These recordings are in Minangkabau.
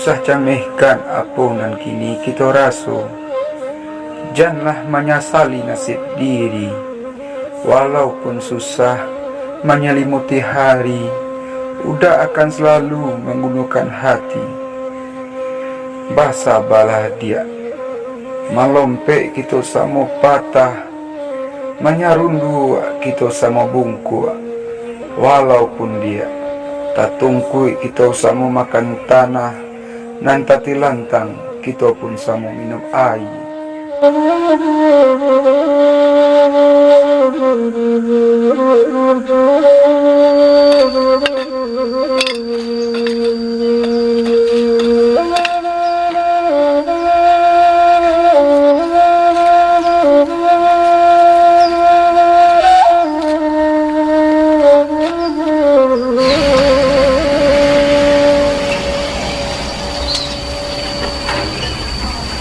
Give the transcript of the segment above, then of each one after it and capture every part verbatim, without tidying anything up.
Usah camehkan apo nan kini kito raso. Janlah manyasali nasib diri. Walaupun susah, manyalimuti hari, Uda akan salalu manggunokan hati. Basabalah, Diak. Malompek kito samo patah, manyarunduak kito samo bungkuak. Walaupun, Diak, tatungkuik kito samo makan tanah, nan tatilantang kito pun samo minum aia.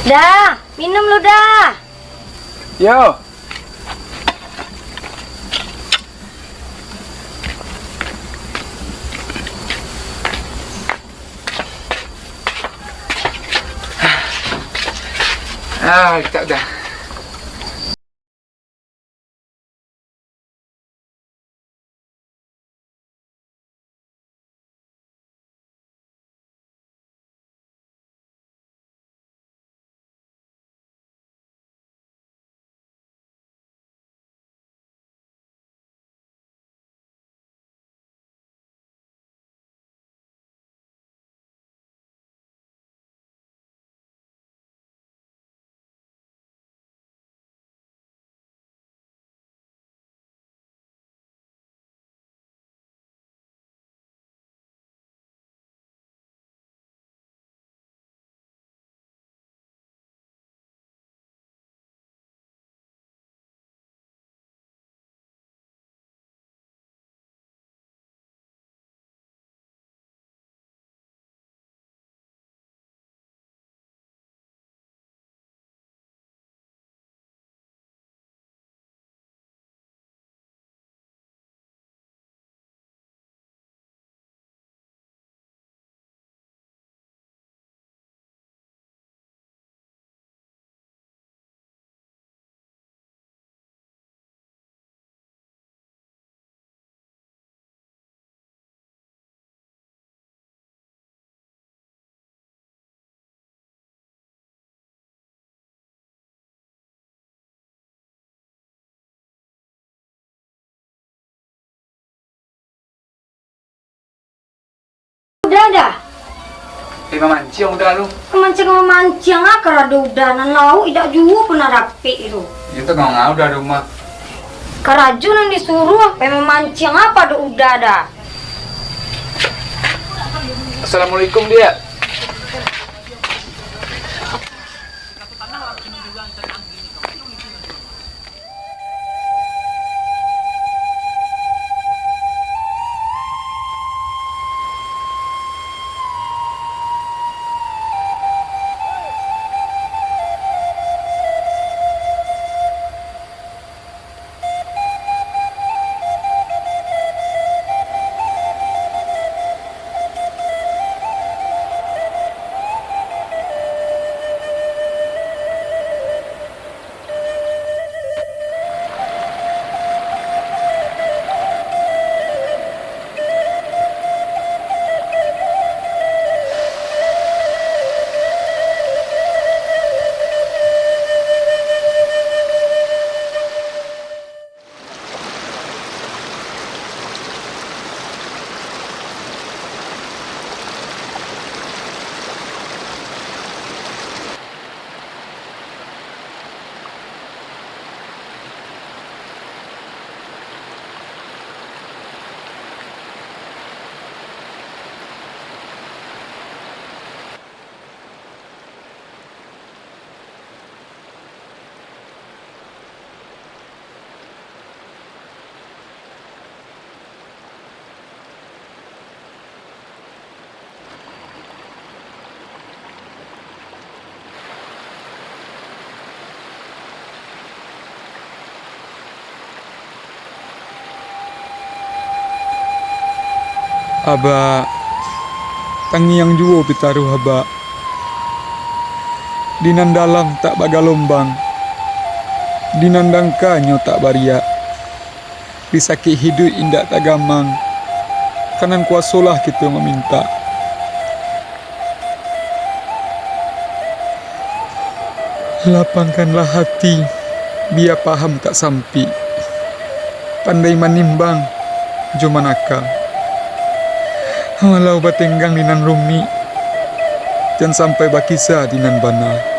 Dah, minum lu dah. Yo. Ah, tak dah. Uda dah. Eh, mamanciang Uda tu. Mamanciang, mamanciang, ah, karado Uda nan lauak indak juo pernah dapek tu. Itu ngau-ngau Uda di rumah. Karajo nan disuruah, pai mamanciang apa do Uda dah. Assalamualaikum, Diak. Abak, tangiang juo pitaruah, Abak. Di nan dalam tak bagalombang, di nan dangkanyo tak bariak, di sakik hiduik indak tagamang, ka nan kuwasolah kito mamintak. Lapangkanlah hati, bia paham tak sampik, pandai manimbang jo manaka. Walau batenggang di nan rumik, jan sampai bakisa di nan bana.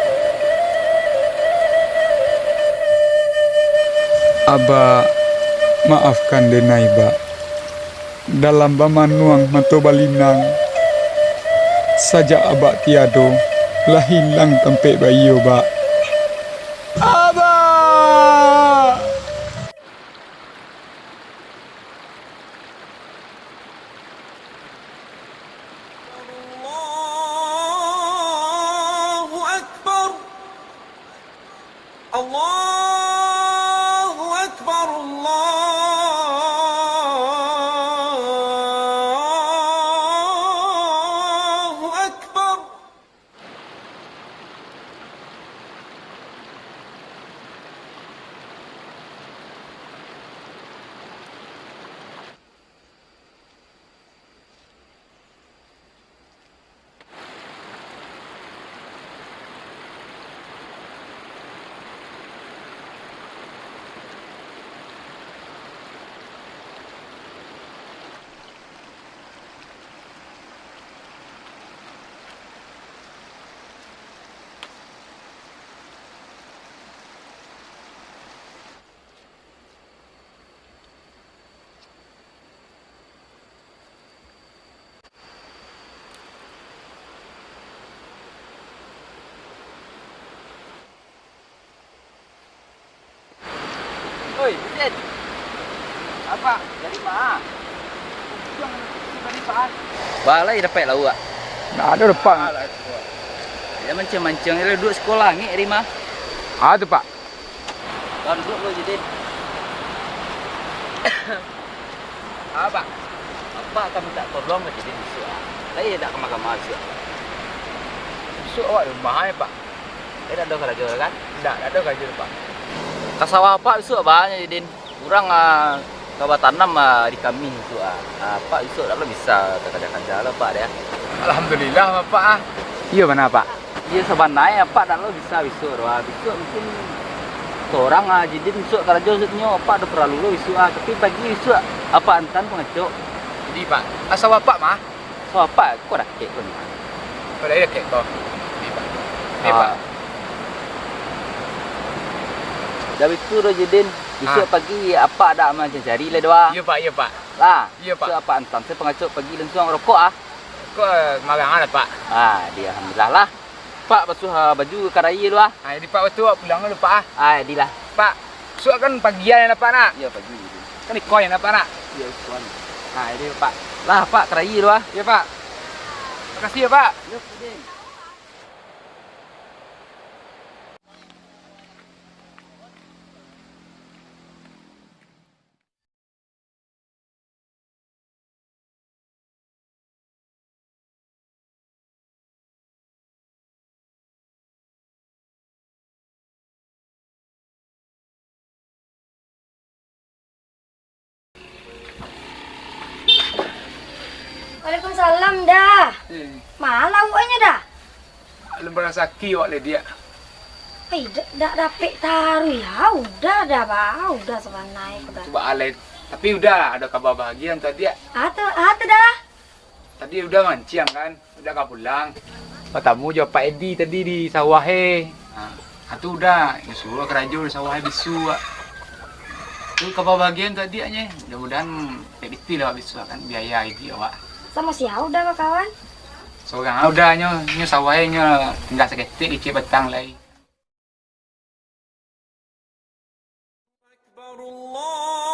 Abak, maafkan denai, Bak. Dalam bamanuang mato balinang, sajak Abak tiado, lah hilang tampek baiyo, Bak. Abak! Allahu Akbar. Allahu Akbar. Allahu Akbar. Oi, Husin. Apak, dari ma? Buang dari pa? Balai dapek lauak. Ndak ado, Pak. Alah, tu. Dia mancing-mancing, dia duduk sekolah, ngek dari ma? Ah, tu, Pak. Tuan duduk dulu, Jidin. Apak. Apak ka mintak tolong ka Jidin bisuak, ah. Lai dak kama-kama bisuak. Bisuak awak di rumah ai, Pak. Eh, dak ado karajo kan? Dak, dak ado karajo, Pak. Ka sawah Apak bisuak banyak, Jidin. Urang, ah, ka batanam, ah, ari Kamih bisuak, ah. Ah, Apak bisuak dak lo bisa ka kaja-kaja lo, Pak, deh. Alhamdulillah, Apak, ah. Iyo, bana, Pak. Iyo, sabana Apak dak lo bisa bisuak tu, ah. Bisuak mungkin sorang, ah, Jidin bisuak karajo, maksudnyo Apak dak paralu lo bisuak, ah. Tapi pagi bisuak Apak antaan pangacok. Jadi, Pak, asa Apak mah? Asa Apak, ko dakek ko ni. Ko lai dakek ko. Jadi, Pak. Jadi, Ah. Pak. Dah itu doh, Jidin. Bisuak Ah. pagi Apak dak mancari-cari lai doh, ah. Iyo, Pak, iyo, Pak. Lah, Iyo, Pak. Bisuak Apak antaan se pangacok pagi langsuang rokok, ah. Ko, eh, marang lah, Pak. Ah, di alhamdulillah lah. Pak, basuah, ah, baju ka raya lu, ah. Ah, jadi Pak basuah pulang lu, Pak, ah. Ah, jadilah. Pak, bisuak kan pagian, Pak, nak? Iyo, pagi. Kan iko, Pak, nak? Iyo, iko. Ah, jadi, Pak. Lah, Pak, ka raya lu, ah. Iyo, Pak. Makasih, yo, Pak. Iyo, Pak. Waalaikumsalam, Da. Eh. Ma lauaknyo, Da? Alun barasaki awak lai, Diak. Ai, dak, dak dapek taruih, ah, Uda, Da, ba, Uda sabananyo ko, Da. Cubo alai, tapi Uda ado kaba bahagia untuak Diak. Apo tu, apo tu, Da? Tadi Uda mancing kan, Uda ka pulang. Batamu jo Pak Edi tadi di sawah, eh. Ha, tu Uda, inyo suruah karajo di sawah, eh, bisuak. Tu kaba bahagia untuak Diak nyo, mudah-mudahan dapek pitih lah awak bisuak kan, biaya Edi awak. Samo sia Uda bakawan? Sorang Uda nyo, nyo sawah, eh, nyo tingga saketek kecek batang lai. Akbar, Allahu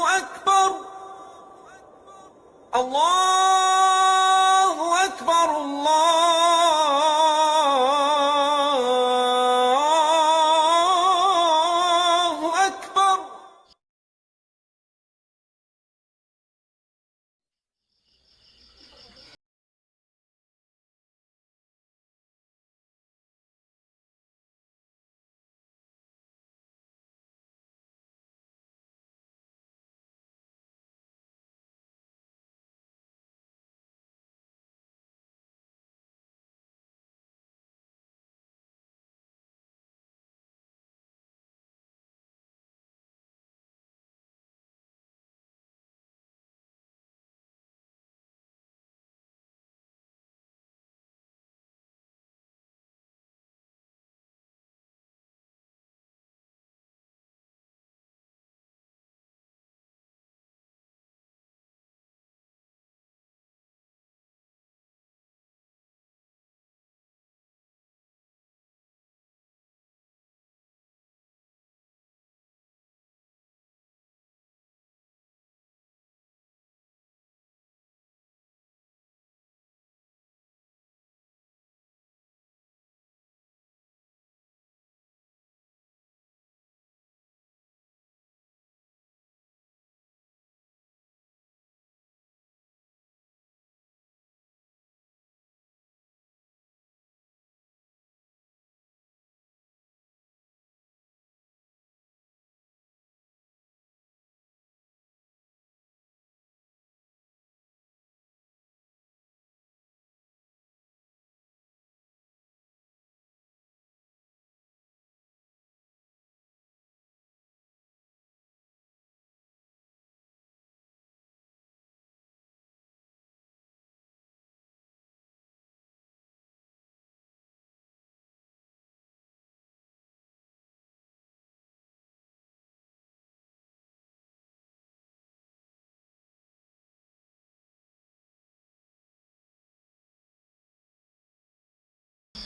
Akbar. Allahu Akbar, Allahu Akbar.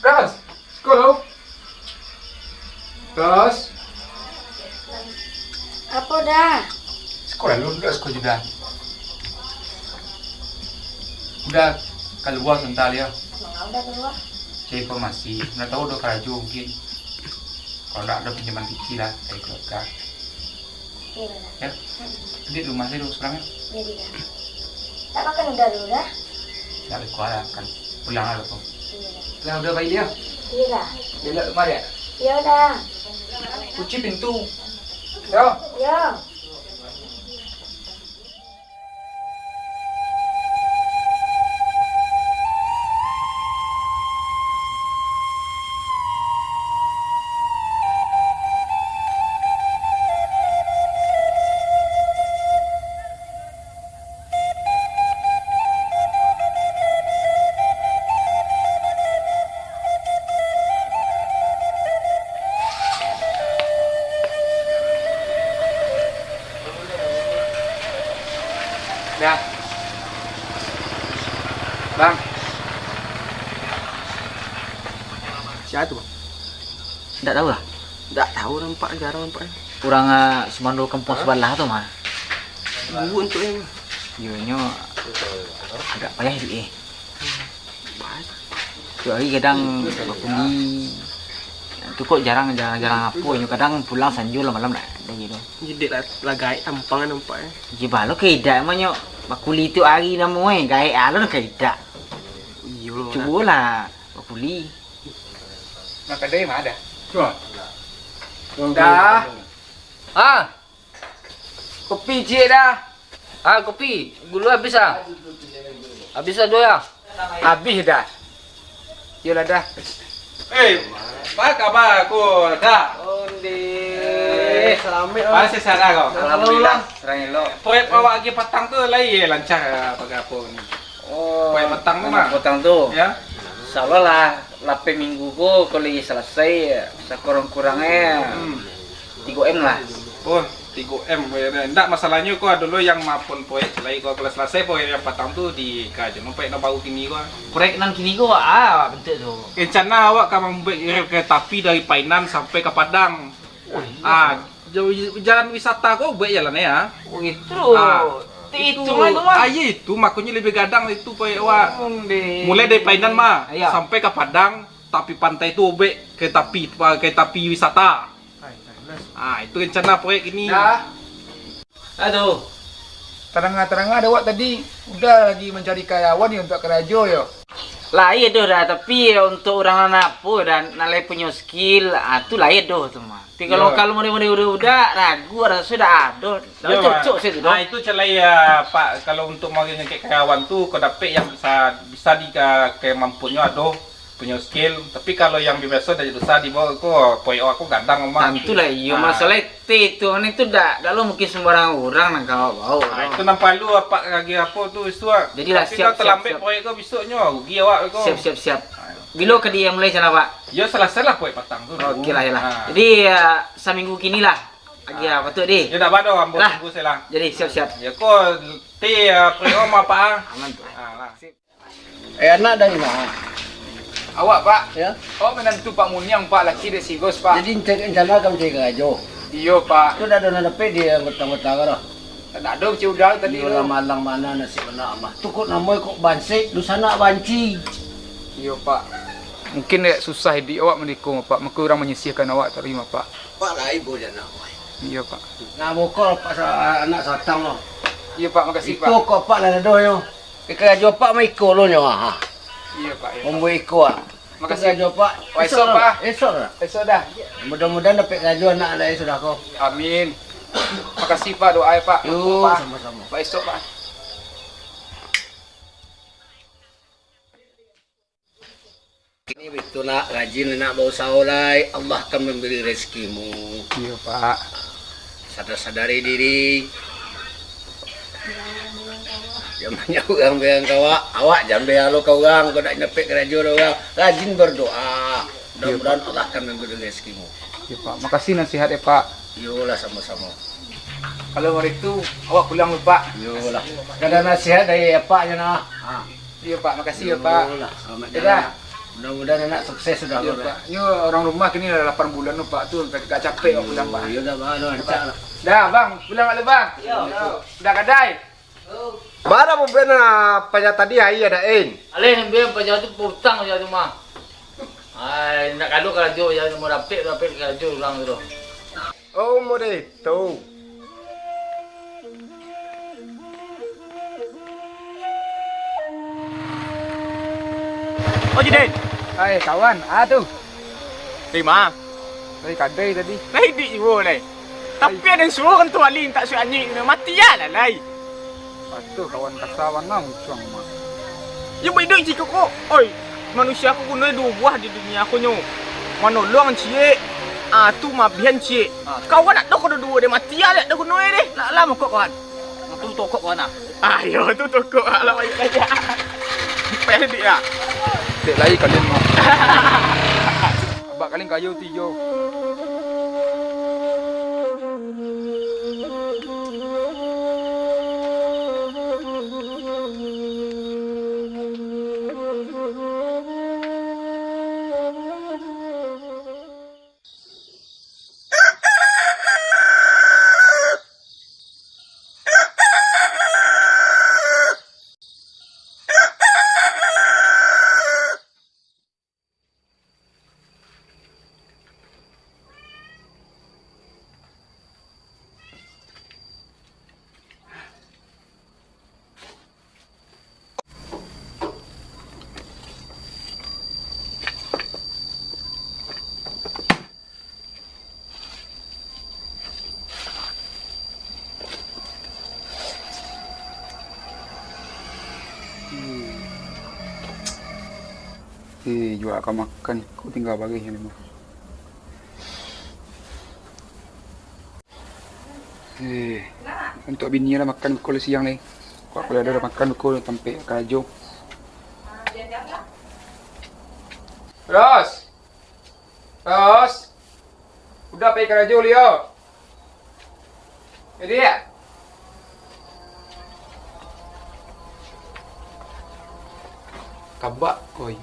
Das, siko lu. Das. Apo, Da? Siko lu, Da, siko juo, Da. Uda kalua sabanta, yo. Manga Uda kalua? Cari informasi. Ndak tahu ado karajo mungkin. Kalau ndak, ado pinjaman pitih lah dari keluarga. Iyo, Da. Yo. Hmm. Di rumah sajo surang, yo. Iyo, Da. Ndak makan Uda dulu, Da? Ndak, beko lah, kan pulang lah ko. Iyo, Da. Lah, Uda pai, yo? Iyo, Da. Elok rumah, yo? Iyo, Da. Kunci pintu. Yo. Yo. Dah. Bang. Sia tu, Bang? Ndak tahu lah. Ndak tahu nampak, jarang nampak. Urang, ah, sumando kampuang sabalah tu mah. Guru untuak inyo. Yo, inyo agak payah iduik, eh. Tiok hari kadang bakuli. Tu kok jarang, jarang, jarang apo inyo, kadang pulang sanjo lah malam lah. Dah gitu. Jadi lah, lah gaek tampang nampak, eh. Ji balo ka idak mah nyo bakuli tiok hari namo, eh, gaek alun ka idak. Iyo lah. Cubolah bakuli. Nah, kadai mah ada. Cubo. Dah. Ah. Kopi ciek dah. Ah, kopi. Gulu habis ah. Habis lah duo ya. Habis dah. Iyolah dah. Eh, apa kabar ko, Da? Onde. Eh, salamet, Bang. Masih sehat kau? Alhamdulillah, surang elok. Proyek awak agiah patang tu lai lancar, eh, pakai apo ni? Oh, proyek patang tu mah. Patang tu. Ya. Insyaallah lah, lapeh minggu ko, ko lai salasai, sakurang-kurangnyo. Hmm. Tigo M lah. Oh, tigo M, proyek tu. Ndak, masalahnyo ko ado lo yang maafkan proyek lai ko, kalau salasai proyek yang patang tu di ka ajo, proyek nan baru kini ko. Proyek nan kini ko, ah, bantuak tu. Rencana awak ka mambuek rel kereta api dari Painan sampai ka Padang. Oh, iyo. Ah, jauh, jalan wisata ko buek jalan ya. Oh, itu. Ah, itu, itu mah. Ah, iyo itu, makonyo labiah gadang itu proyek awak. Onde. Mulai dari Painan mah, iyo, sampai ka Padang, tapi pantai tu buek kereta api, kereta api wisata. Ah, itu rencana proyek ini. Dah. Aduh. Tadanga-tadanga dek awak tadi, Uda lagi mancari karyawan yo untuak karajo yo. Lai ado, Da, tapi yo untuak urang nan apo, Da, nan lai punyo skill, ah, tu lai ado tu mah. Tapi kalau, iyo, kalau model-model Uda-Uda, ragu raso dak ado. Dak cocok sih tu, Da. Ah, itu calai ya, Pak, kalau untuak mangangkek karyawan tu, kau dapek yang bisa, bisa di ka-, kemampuannyo ado. Punyo skill. Tapi kalau yang biaso dari dosa dibawa ko, proyek awak ko gadang mah. Tantulah iyo, ah, masalah T tu, ni tu dak, dak lo mungkin sembarang urang nan ka awak bawa. Ah, itu nan paralu apak lagi apo tu, isu ah. Jadilah. Tapi siap, kalau siap, talambek siap. Proyek ko, bisuaknyo rugi awak ko. Siap, siap, siap. Ah. Bilo ka dimulai salah, Pak? Yo, salasailah proyek patang tu dulu. Oke lah, yo lah. Ah. Jadi, ah, saminggu kini lah. Lagi, ah, patut di. Yo, dak bado, ambo tunggu se lah. Jadi, siap, siap. Yo ko, ti, ah, proyek awak mah, Pak, ah. Aman tu. Ah, lah. Sip. Eh, anak dari ma? Awak, Pak? Yo. Awak minantu Pak Muniang, Pak, laki dek si Gus, Pak. Jadi, rencana ka mancari karajo? Iyo, Pak. Tu dak ado nan dapek di anggota-anggota ko doh? Dak ado, Cik Uda tadi tu. Iyolah, malang bana nasib anak mah. Tu kok namo kok Bansek, dunsanak banci. Iyo, Pak. Mungkin dek susah iduik awak mandukung, Pak. Mako urang manyisihkan awak tadi mah, Pak. Pak lai bo jana, Pak. Iyo, Pak. Nah, bokol Pak sa-, anak satang lo. Iyo, Pak, makasih, Pak. Iko kok Pak lah ado nyo. Iko karajo Pak mah iko lo nyo, ha. Iyo, Pak, iyo, Pak. Mambuek iko, ha. Makasih. Iko karajo Pak. Wah, esok, Pak. Esok lah. Esok dah. Mudah-mudahan dapek karajo anak lah, eh, sudah ko. Amin. Makasih, Pak, doa ya, Pak. Yo, Pak. Samo-samo. Pak, esok, Pak. Kini bitu nak, rajin nak bausaho lai, Allah akan mambari rezekimu. Iyo, Pak. Sadar-sadari diri. Jan banyak urang bilang ka awak, awak jan bia lo ka urang, kok dak dapek karajo dek urang. Rajin berdoa. Iyo, Pak. Mudah-mudahan Allah akan mambari rezekimu. Iyo, Pak. Makasih nasihat ya, Pak. Iyolah, samo-samo. Kalau baitu, awak pulang dulu, Pak. Iyolah. Kada nasihat dari apak je nah. Ha. Iyo, Pak. Makasih ya, Pak. Iyolah, selamat jalan. Dadah. Mudah-mudahan anak sukses sudah. Iyo, Pak. Yo, urang rumah kini lah lapan bulan tu, Pak. Tu agak capek awak pulang, Pak. Iyo, dah, Bang. Dah, rancak lah. Dah, Bang. Pulang dulu, Bang. Iyo. Dah gadai. Bara bumbena paja tadi, aia dak, En? Aleh, bumbena paja tu pautang paja tu mah. Ai, nak kalu karajo paja tu, mau dapek, dapek karajo urang tu. Oh, model itu. Oh, Jidin. Hai, kawan. Ah, tu. Dari ma? Dari kadai tadi. Lai iduik juo, lai. Tapi ado suruah kan tu, Ali, tak suruah anyik, mati ya lah, lai. Atuh, kawan kasa bana musuah mah. Yo, baiduik ciko ko. Oi, manusia ko guno duo buah di dunia ko nyo. Manolong ciek, ah, tu maabihan ciek. Ah. Kawan nak doh ko duo deh, mati ya, dak ado guno deh. Lah, lah, mokok kawan. Tu tokok kawan ah. Ayo, tu tokok ah, lah, baik saja. Peh dik ah. Dek lai kalian mah. Abak kalian kayo tu iyo. Eh, juo ka makan, ko tingga bareh ni mah. Eh, untuak bini lah makan ko siang ni. Ko lah ado makan ko tampek karajo. Ros! Ros! Udah pai karajo, Lio? Jadi ya? Kabak, oi.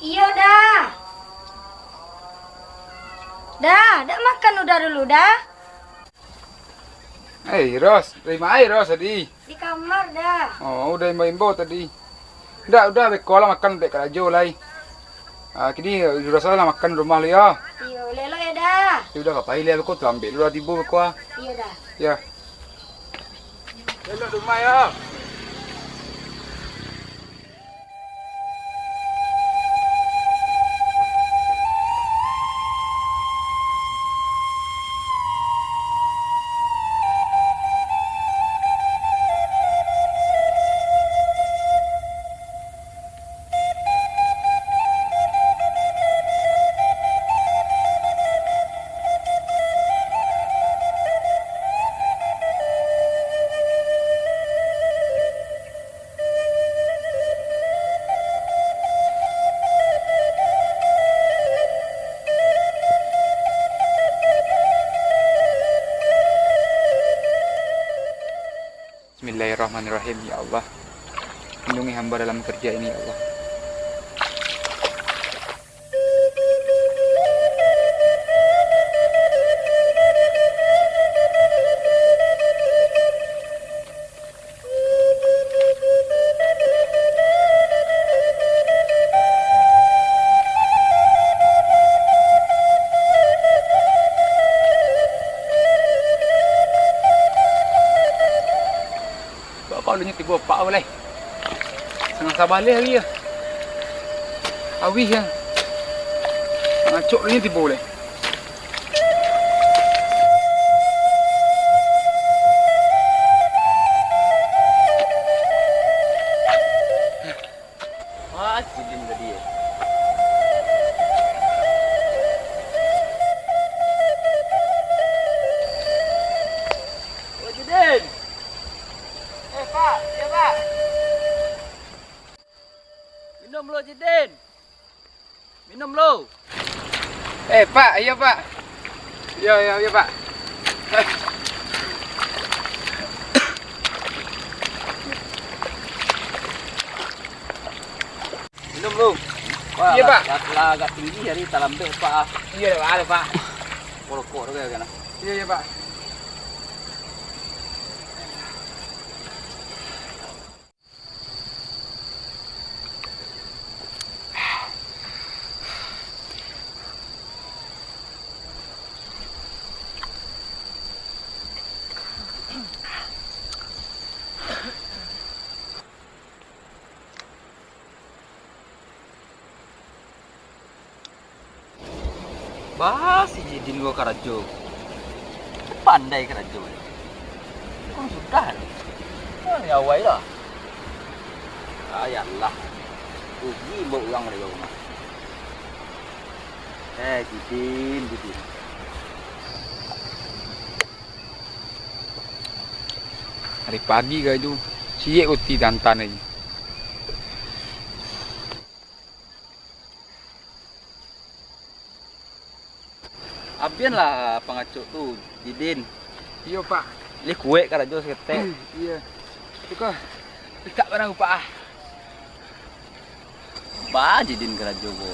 Iyo, Da. Da, dak makan Uda dulu, Da? Eh, Ros, dari ma ai Ros tadi? Di kamar, Da. Oh, Uda imbau-imbau tadi. Ndak, Uda beko lah makan dek karajo lai. Ah, kini Uda salah makan rumah lu yo. Iyo, elok-elok yo, Da. Yo Uda, ka pai lai beko tu, ambek lu lah tibo beko ah. Iyo, Da. Yo. Elok rumah yo. Bismillahirrahmanirrahim. Ya Allah, lindungi hamba dalam kerja ini, ya Allah. Baa alun nyo tibo apak ko lai. Sangah sabaleh hari yo. Awih yo. Sangah acok alun nyo tibo lai. Ah, Judin tadi yo. Wah, Judin. Eh, Pak, iyo, Pak. Pak, iyo, Pak. Iyo, iyo, iyo, Pak. Minum lu. Wah, Iyo, lah, Pak. lah, lah agak tinggi hari, talambek, Pak, ah. Iyo, Pak, ado, Pak. Rokok tu kan, ah. Iyo, iyo, Pak. Bah, si Jidin ko karajo. Pandai karajo. Kok sudah ni? Ah, ni awai lah. Ah, ya Allah. Rugi buat urang dari rumah. Eh, Jidin, Jidin. Dari pagi karajo, ciek roti tantan aja. Abian lah pangacok tu, Jidin. Iyo, Pak. Lih kuek karajo saketek. Iyo. Iko, ikak barang, Pak, ah. Ba, Jidin karajo ko.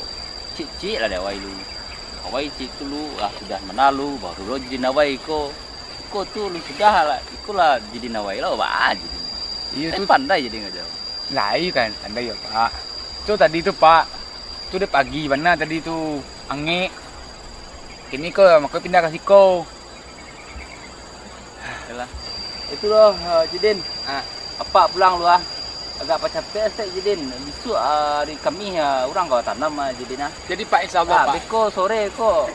Cik-cik lah dek awai lu. Awai cik tu lu, ah, sudah manalu, baru lo Jidin awai ko. Iko tu lu sudah lah, iko lah Jidin awai lah, ba, Jidin. Iyo Eh, tu. pandai Jidin karajo. Lai kan, pandai yo, Pak. Tu tadi tu, Pak. Tu dek pagi bana tadi tu, angek. Kini ko, mako pindah ka siko. Yalah. Itu loh, eh, Jidin. Ah. Apak pulang lu, ah. Agak pacapek sek, Jidin. Bisuak, ah, hari Kamih, ah, urang ka tanam, ah, Jidin, ah. Jadi, Pak, insyaallah, Ah, Pak. beko sore ko.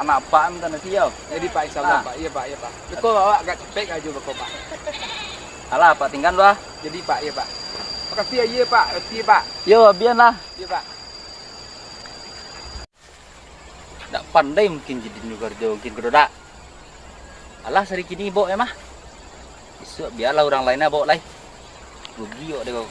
Anak apak kan tanasi yo. Jadi, Pak, insyaallah, Ah. Pak. Iyo, Pak, iyo, Pak. Beko awak agak capek ajo beko, Pak. Alah, Pak, tinggan lu, ah. Jadi, Pak, iyo, Pak. Makasih, iyo, Pak. Makasih, Pak. Yo, abian lah. Iyo, Pak. Dak pandai mungkin Jidin karajo, mungkin kudo dak. Alah, sari kini bok e mah. Isuak bialah urang lain lah bok lai. Rugi awak dek ko.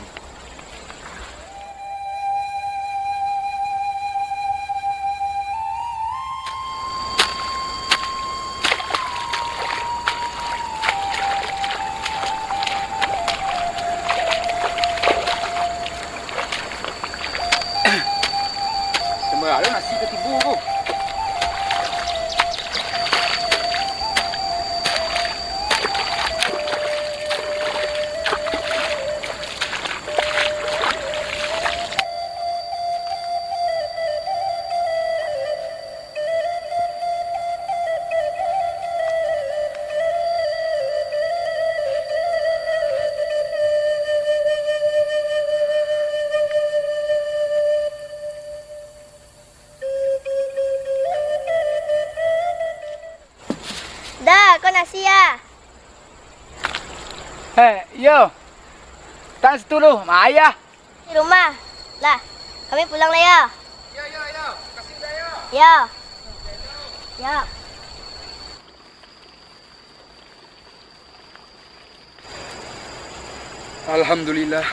Sama ado nasi ka tibo ko. Da, ko nasi, ah. Eh, iyo. Tan situ lu, mayah. Di rumah. Lah, kami pulang lah, yo. Yo, yo, yo. Makasih, Da, yo. Yo. Yo. Alhamdulillah.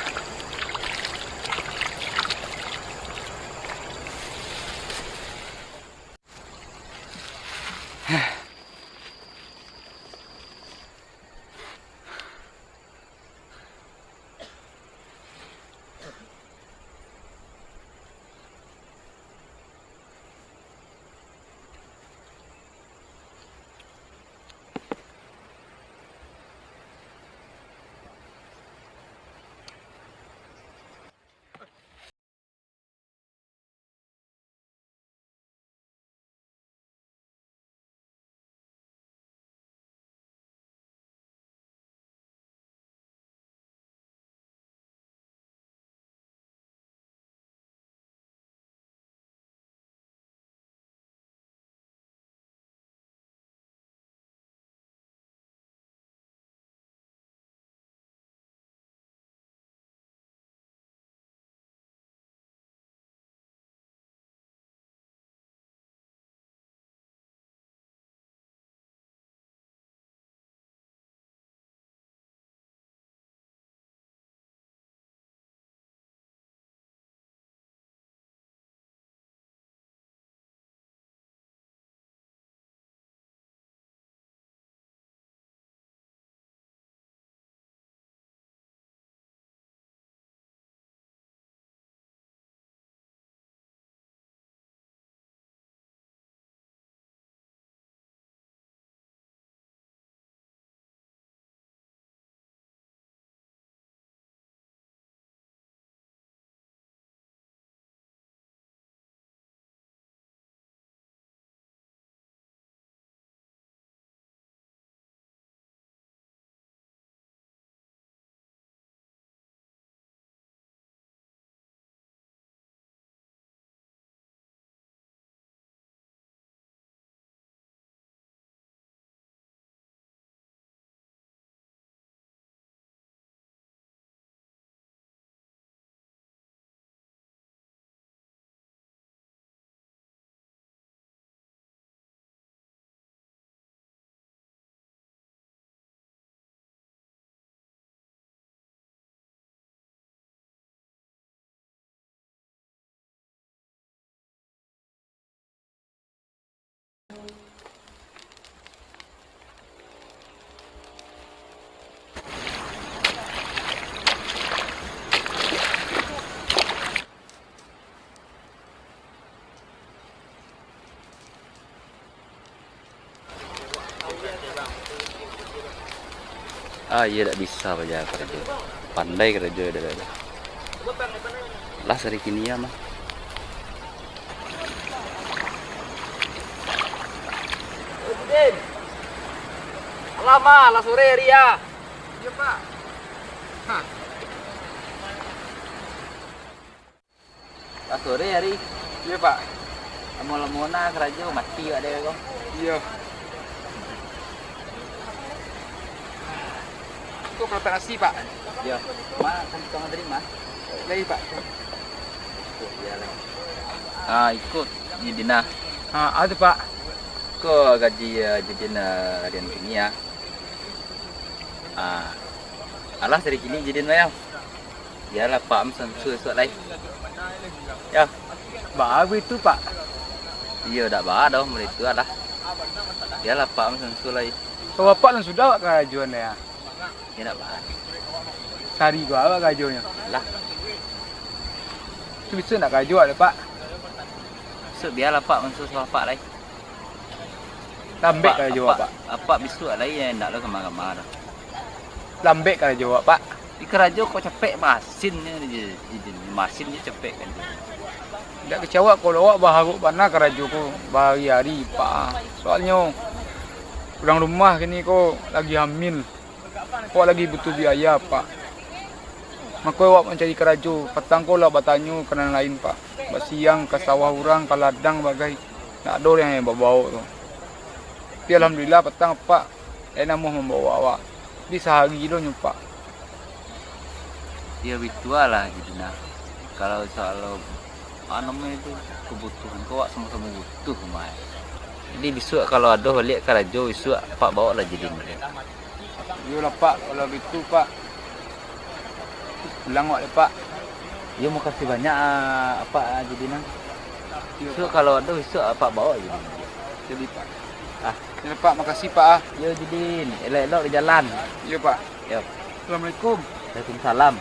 Ah, iyo dak bisa baja karajo. Pandai karajo dak ado. Lah sari kini ya mah. Alah mah, lah sore hari ya. Iyo, Pak. Hah. Lah sore hari. Iyo, Pak. Lamo-lamo na karajo mati awak dek ko. Iyo. Ko karatak nasi, Pak. Iyo. Ma, kan tukang tadi, Ma? Lai, Pak. Oh, iyo lah. Ah, ikut ni Dina. Ah, ado, Pak. Ko gaji, eh, Judin, eh, harian kini ya. Ah. Alah sari kini Judin, yo. Bialah Pak mansunsua isuak lai. Yo. Baa baitu, Pak? Iyo, dak baa doh, mulai tu alah. Bialah Pak mansunsua lai. Kalau Bapak nan sudah awak karajoan ya. Yo dak baa. Sari ko awak karajonyo. Lah. Tu bisa nak karajo awak, Pak? Bisuak bialah Pak mansunsua Bapak lai. Lambek karajo awak, Pak. Apak bisuak lai, yo, ndak lo kama-kama doh. Lambek karajo awak, Pak. Di karajo kok capek, masinnyo je, je, je, masin je capek kan. Ndak kecewa kalau awak baharok bana karajo ko bahari-hari, Pak. Soalnyo urang rumah kini ko lagi hamil. Awak lagi butuh biaya, Pak. Mako awak mancari karajo, patang ko lah batanyo ka nan lain, Pak. Basiang ka sawah urang, ka ladang bagai. Ndak ado urang nan babaok tu. Tapi alhamdulillah, patang, Pak. Lai namuah mambaok awak. Di sahari doh nyo, Pak. Yo, bitualah, Jidina. Kalau soal, apo namonyo tu, kabutuhan ko, awak samo-samo butuh, Mai. Jadi, bisuak kalau ado baliak karajo, bisuak Apak baoklah Jidin baliak. Iyolah, Pak, kalau gitu, Pak. Pulang awak deh, Pak. Yo, makasih banyak, ah, Apak, ah, Jidin, ah. Iyo, Pak. Bisuak kalau ado, bisuak Apak baok Jidin. Jadi, Pak. Ah. Iyolah, Pak, makasih, Pak, ah. Yo, Jidin, elok-elok di jalan. Iyo, Pak. Yo. Assalamualaikum. Waalaikumsalam.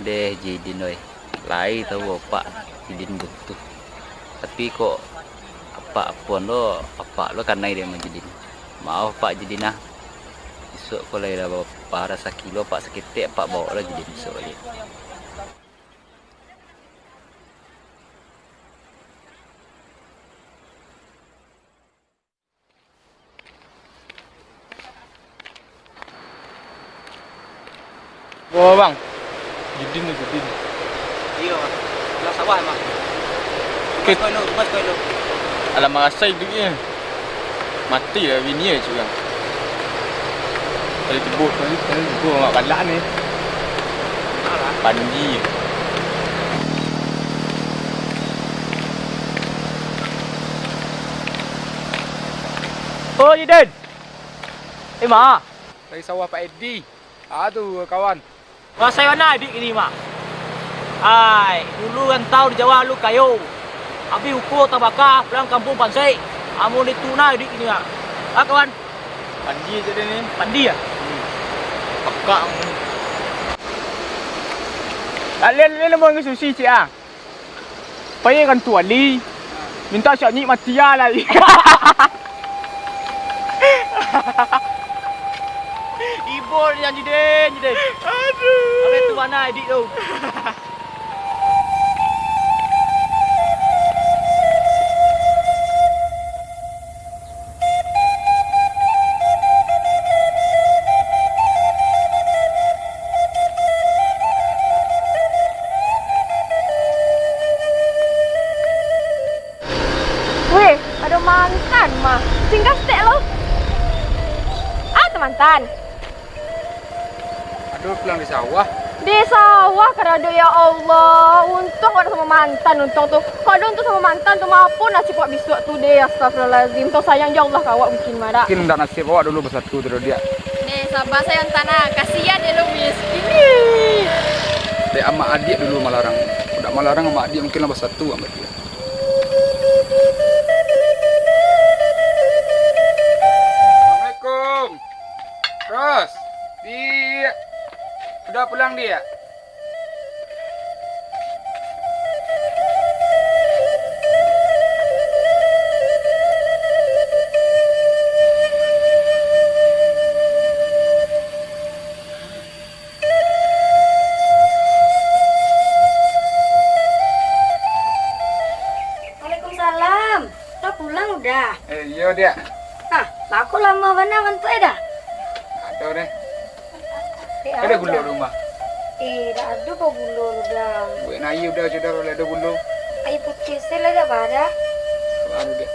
Deh, Jidin, oi. Lai tau Apak Jidin butuh. Tapi kok Apak pun lo, Apak lo kanai dek Jidin. Maaf, Pak Jidin, ah. Bisuak ko lai lah ba-, barasaki lo, Pak, saketek Apak baoklah Jidin bisuak baliak. Wah, Bang. Jidin tu, Jidin. Iyo, Bang. Pulang sawah, Bang. Oke. Tugas ko elok, tugas ko elok. Alah, marasai duitnyo. Mati lah bini yo, cik, Bang. Tadi tebuk, tadi, tadi tebuk mak balak ni. Alah. Panji. Oh, Jidin. Eh, ma. Dari sawah Pak Edi. Ah, tu, kawan. Rasai bana iduik kini, Mak. Ai, dulu rantau di Jawa lu kayo. Abih ukua tabaka, pulang kampuang pansek. Amun itu nah iduik kini, Mak. Ah, kawan. Pandi je dia ni. Pandi, ah? Hmm. Pakak kamu. Alin, alin, mau ngisi susi, cik, ah. Pai kantua wali, mintak si Anyik mati ah lai. Ibo ni Jidin, Jidin. Aduh. Abih tu bana iduik tu. Weh, ado mantan mah. Singgah stek lo. Ah, tu mantan. Aduh, pulang di sawah. Di sawah karado, ya Allah. Untuang awak samo mantan, untuang tu. Kalau untuang samo mantan tu, mapo nasib awak bisuak tu deh, astagfirullahalazim. Untuang sayang jo Allah ka awak mungkin, Mara. Mungkin ndak nasib awak dulu basatu tu, Diak. Deh, sabar sayang tanah. Kasian deh lo miskin. Dek amak adiak dulu malarang. Ndak malarang amak adiak mungkin lah basatu amak adiak. Iya. Waalaikumsalam. Lah pulang, Uda? Eh, iyo, Diak. Ah, lah kok lamo bana bantuak e, Da? Ado, Dek. Ado gulo di rumah? Eh, dak ado ko gulo, Da. Buek aia, Uda, sudah kalau ado gulo. Aia putiah se lah, Da, ba, Da? Baru, Diak.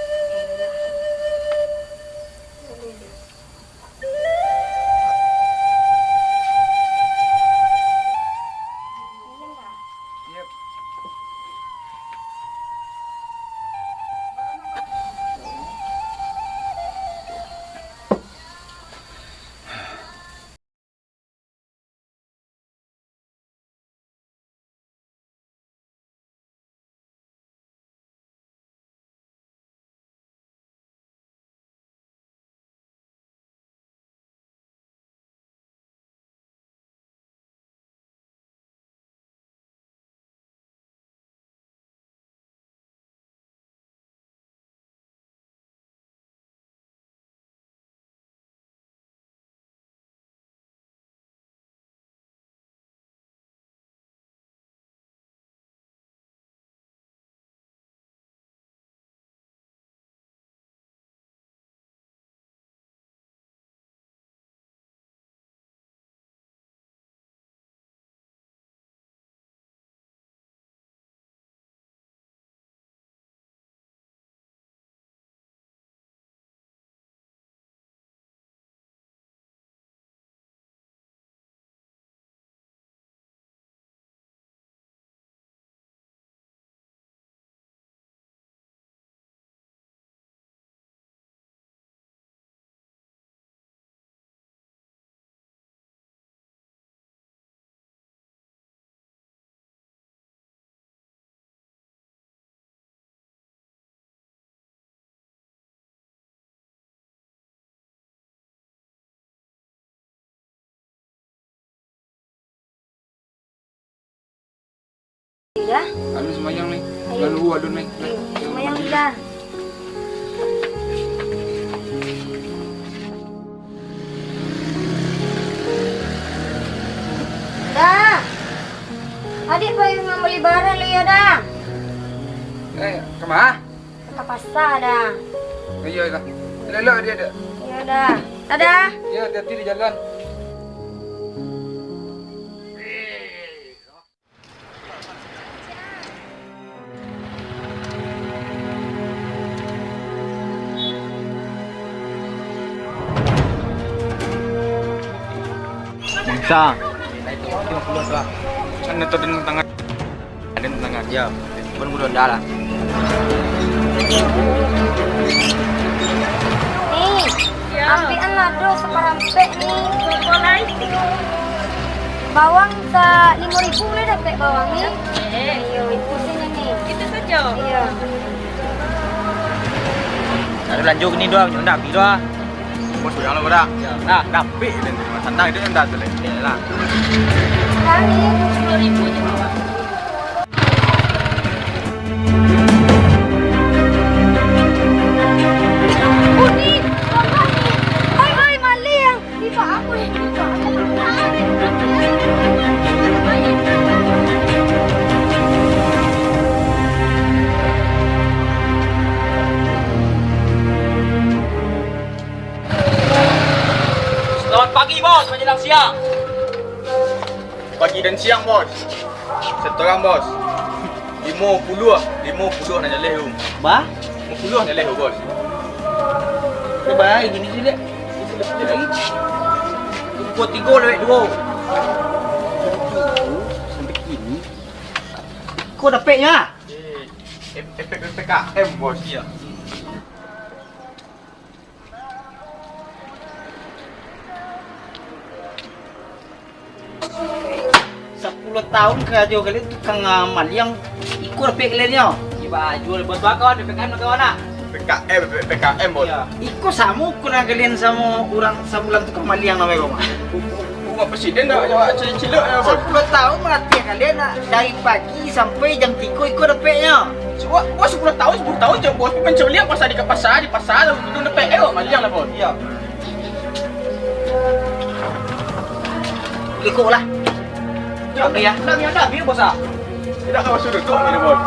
Dah. Alun sumbayang, Neng. Ayo. Lalu alun, Neng. Ayo, sumbayang dah. Dah. Adik pai mambali barang lai yo, Da. Eh, kama? Ka pasa, Da. Iyo, iyo. Elok-elok, Diak, Diak. Iyo, Da. Dadah. Iyo, hati-hati di jalan. Bisa. Kan itu tangan. Aden tangan. Yo, pun bulan dah lah. Ni, yo. Ambikan lah doh saparampek ni. Bawang lai? Bawang sa limo ribu buliah dapek bawang ni? Dapek. Iyo, itu sajo ni. Itu sajo? Iyo. Ado lanjut ni doh, ndak habis doh. Bos, jangan lupa dah. Yo. Nah, dapek ni. Sanang itu yang dah selesai lah. Sekarang ni dua puluh ribu je. Uni, Bang Uni. Oi, oi, maliang. Tiba aku, tiba aku. Selamat pagi, Bos, menjelang siang. Pagi dan siang, Bos. Setorang, Bos. Limo puluah, limo puluah nan jaleh tu. Ba? Limo puluah jaleh tu, Bos. Coba lagi ni, Cik. Lagi. Pukul tigo lewat duo. Sampai kini. Kau dapatnya? Eh, efek P P K M, Bos. Iya. Sapuluah tahun karajo kalian tukang, ah, maliang, iko dapek kalian nyo. Iba jual buat bakal, P P K M kawan nak. P K M, P P K M, Bos. Iya. Iko samo ukuran kalian samo urang sabulan tukang maliang namonyo, Mak. Buat presiden dah, awak cilok-cilok ya, Bos. Sapuluah tahun malatiah kalian, nak dari pagi sampai jam tigo iko dapeknyo. Wah, bos, sapuluah tahun, sapuluah tahun je, bos. Mancaliak pasar di pasar, di pasar tu, tu dapek. Eh, awak maliang lah, bos. Iyo. Ikut lah. Ambil ya. Dah, dah, dah, ambil, bos, ah. Tidak tahu sudah tu, ambil, bos.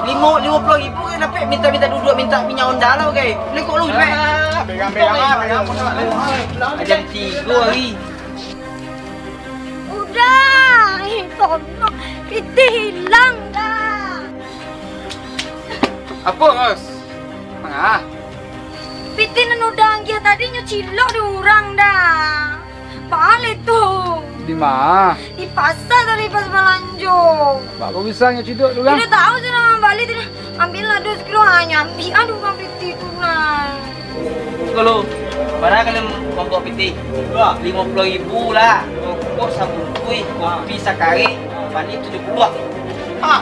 Limo, limo puluah ribu kan dapek, minta-minta duduak, minta minyak Honda lah, bagai. Ikut lu, cepek. Ah, pegang, pegang, ah, pegang, bos, ah. Jam tigo hari. Udah, ih, tolong. Pitih hilang dah. Apo, Bos? Manga? Pitih nan Uda agiah tadi nyo cilok di urang dah. Baliak tu. Di ma? Di pasar tadi pas balanjo. Baa kok bisa nyo cilok di urang? Indak tahu, sudah mambali tadi. Ambiak lah dos kilo, ha, nyo ambiak, aduh, urang pitih tu lah. Kalau bara kalian mangko pitih? Dua. Limo puluah ribu lah. Rokok sabungkuih, kopi sakarek, baliak tujuah puluah. Ah.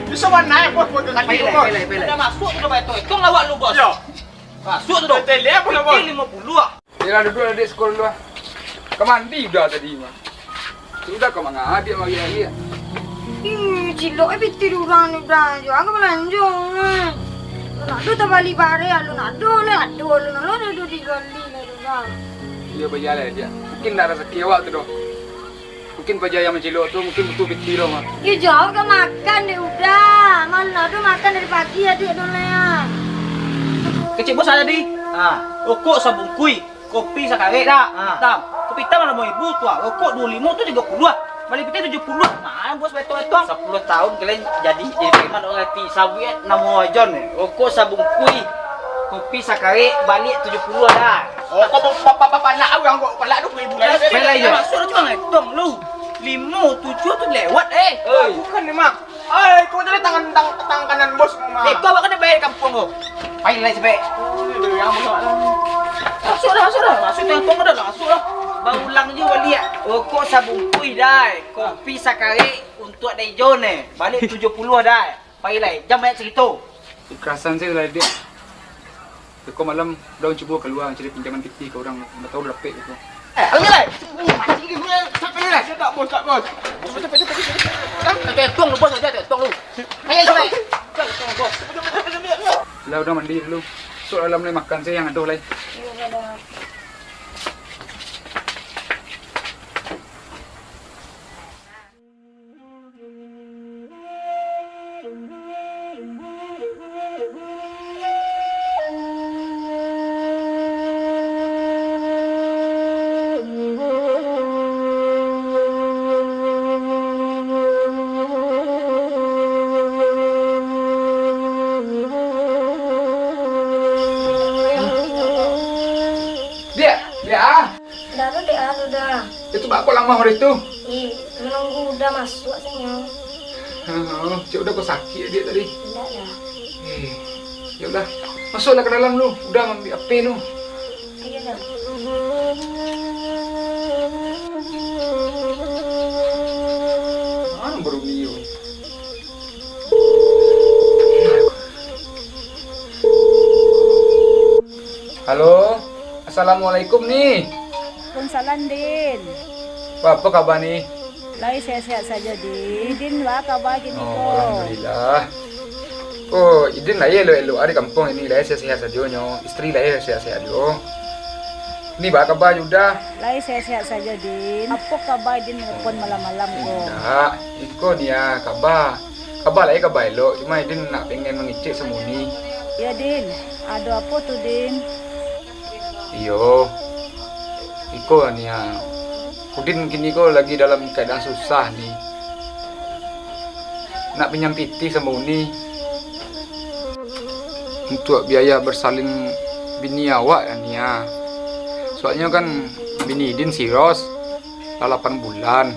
Bisa bana, bos, bos, kaki. Pilih, bos. Pilih, pilih. Udah masuk, udah bayar tu. Hitung lah awak lu, bos. Yo. Masuk tu. Betul, ya, bos, bos. Pitih limo puluah. Yolah, duduak lah, Dek, sekolah dulu lah. Ka mandi Uda tadi mah. Sudah ka manga, Dek, mari-mari. Ih, cilok eh pitih di urang ni, Uda. Jual ka balanjo. Alun ado tabali bareh, alun ado lah, ado, alun ado, ado dibali lah, Uda. Iyo, bajalan, Dek. Mungkin ndak rasaki awak tu doh. Mungkin paja nan mancilok tu mungkin butuh pitih lo mah. Iyo, jauah ka makan, Dek Uda. Alun ado makan dari pagi, Adiak, doh, lah. Kecek bos tadi. Ah, rokok sabungkuih. Kopi sakarek dah, ah, itam. Kopi itam limo ribu tu, ah. Rokok duo limo tu tigo puluah. Baliak pitih tujuah puluah. Ma bos baetong-etong? Sapuluah tahun kalian jadi, jadi preman, urang ngarati. Sabuik namo John ni. Rokok sabungkuih, kopi sakarek, baliak tujuah puluah dah. Rokok ba-, ba-, ba-, ba-, nak urang kok palak duo ribu lah. Baliak je. Masuk dah cuma ngetong lu. Limo, tujuah tu lewat, eh. Oi. Bukan memang. Ai, kau tadi tangan, tang-, tangan kanan bos, mah. Eh, kau awak kan bayar di kampuang kau. Pai lah, cepek. Oi, yang bos, ah. Masuk dah, masuk dah. Masuk, tengok dah, masuk dah. Baulang je baliak. Rokok sabungkuih, dai. Kopi sakarek untuak Dai John, eh. Baliak tujuah puluah, dai. Pai lah, jan banyak carito. Karasan sajo lah, Dek. Teko malam, Uda cubo kalua cari pinjaman pitih ka urang, ndak tahu dapek gitu. Eh, alun lai. Mancing di sini, capek ni, lai. Tak, bos, tak, bos. Bos, capek, capek, capek, capek. Dah, capek, tuang lu, bos, aja, tuang lu. Ayo, capek. Lah, Uda mandi dulu. Sok dalam lai makan, sajo nan ado lai. Iyo, dah. Diak, diak. Ndak ado dek anu dah. Itu baa kok lamo hari tu? Ih, manunggu Uda masuak sajo. Hah, cek Uda kok sakik diak tadi? Ndak lah. Eh, yo lah. Masuaklah ka dalam lu. Uda maambiak H P lu. Iyo dah. Mano baru ni yo? Halo, assalamualaikum, Ni. Waalaikumsalam, Din. Baa kaba, Ni? Lai sehat-sehat sajo, Din. Din, baa kaba kini ko? Oh, alhamdulillah. Oh, Idin lai elok-elok di kampuang ini, lai sehat-sehat sajo nyo. Istri lai sehat-sehat juo. Ni, baa kaba Uda? Lai sehat-sehat sajo, Din. Apo kaba Idin nelpon malam-malam ko? Indak, iko ni ah, kaba. Kaba lai kaba elok, cuma Idin nak pengen mangecek samo Ni. Iyo, Din. Ado apo tu, Din? Iyo. Iko ni ah. Udin kini ko lagi dalam keadaan susah, Ni. Nak pinjam pitih samo Uni. Untuak biaya bersalin bini awak, Ni ah. Soalnyo kan bini Idin si Ros. Lah lapan bulan.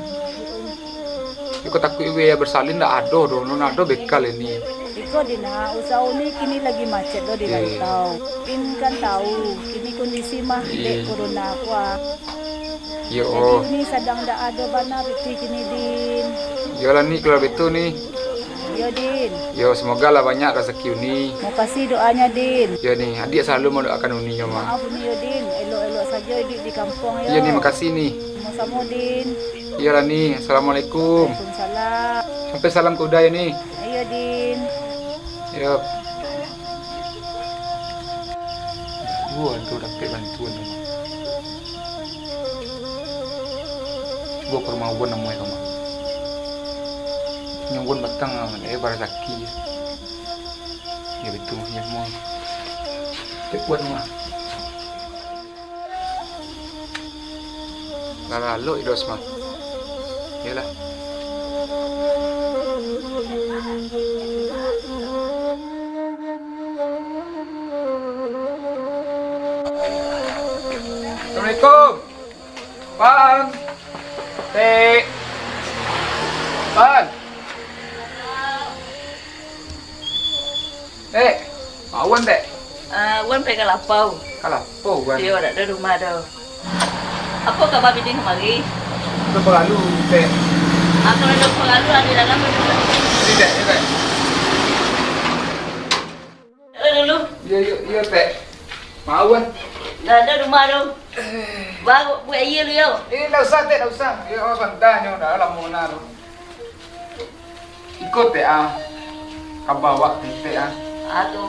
Iko takuik biaya bersalin ndak ado doh, nan ado bekal ini. Iko, Din ah, usaho Uni kini lagi macet doh di rantau. Din kan tahu, kini kondisi mah dek corona ko ah. Iyo. Jadi Uni sadang ndak ado bana pitih kini, Din. Iyolah, Ni, kalau bitu, Ni. Iyo, Din. Yo, semoga lah banyak rasaki Uni. Makasih doanyo, Din. Yo, Ni, adiak salalu mandoakan Uni nyo mah. Maaf Uni yo, Din. Elok-elok sajo iduik di kampuang yo. Iyo, Ni, makasih, Ni. Samo, Din. Iyo lah, Ni. Assalamualaikum. Waalaikumsalam. Sampai salam ka Uda, yo, Ni. Iyo, Din. Yo. Cubo tu dapek bantuan tu, Mak. Cubo ka rumah Uwon namuai ko, Mak. Nyo Uwon batang lah, eh, barasaki. Yo, batua, yo, Mak. Cek Uwon, Mak. Lah lalok Idos mah. Iyolah. Assalamualaikum. Pan. Tek. Pan. Tek, ma Uwon, Tek? Ah, Uwon pai ka lapau. Ka lapau, Uwon? Iyo, dak ado rumah doh. Apo kaba bini kamari? Ado paralu, Tek. Ah, kalau ado paralu, ado dalam dulu. Jadi, Tek, iyo, Tek. Ado dulu. Iyo, iyo, iyo, Tek. Ma Uwon? Dak ado rumah doh. Baru buek aia lu, yo. Eh, dak usah, Tek, dak usah. Iyo, santai nyo, dak lamo bana tu. Iko, Tek, ah. Kaba awak, Tek, ah. Ah, tu.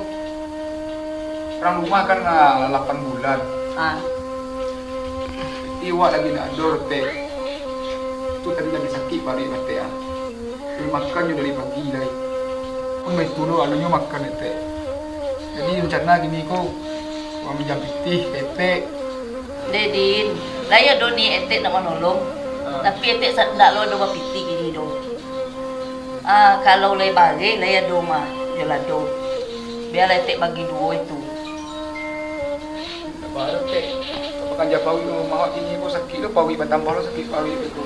Urang rumah kan, ah, lapan bulan. Ah. Iwak lagi ndak ado, Tek. Tu tadi lagi sakik paruik, Tek, ah. Dari makan nyo dari pagi lai. Pun baitu lo alunyo makan, Tek. Jadi, rencana kini ko, urang minjam pitih ka Etek. Deh, Din, lai ado niat Etek nak manolong, ah, tapi Etek sa-, ndak lo ado bapitih kini doh. Ah, kalau lai bareh, lai ado mah, yo lah doh. Bialah Etek bagi duo itu. Ndak baa, Tek. Makan jo paruik rumah awak kini ko sakik lo paruik, batambah lo sakik paruik tu.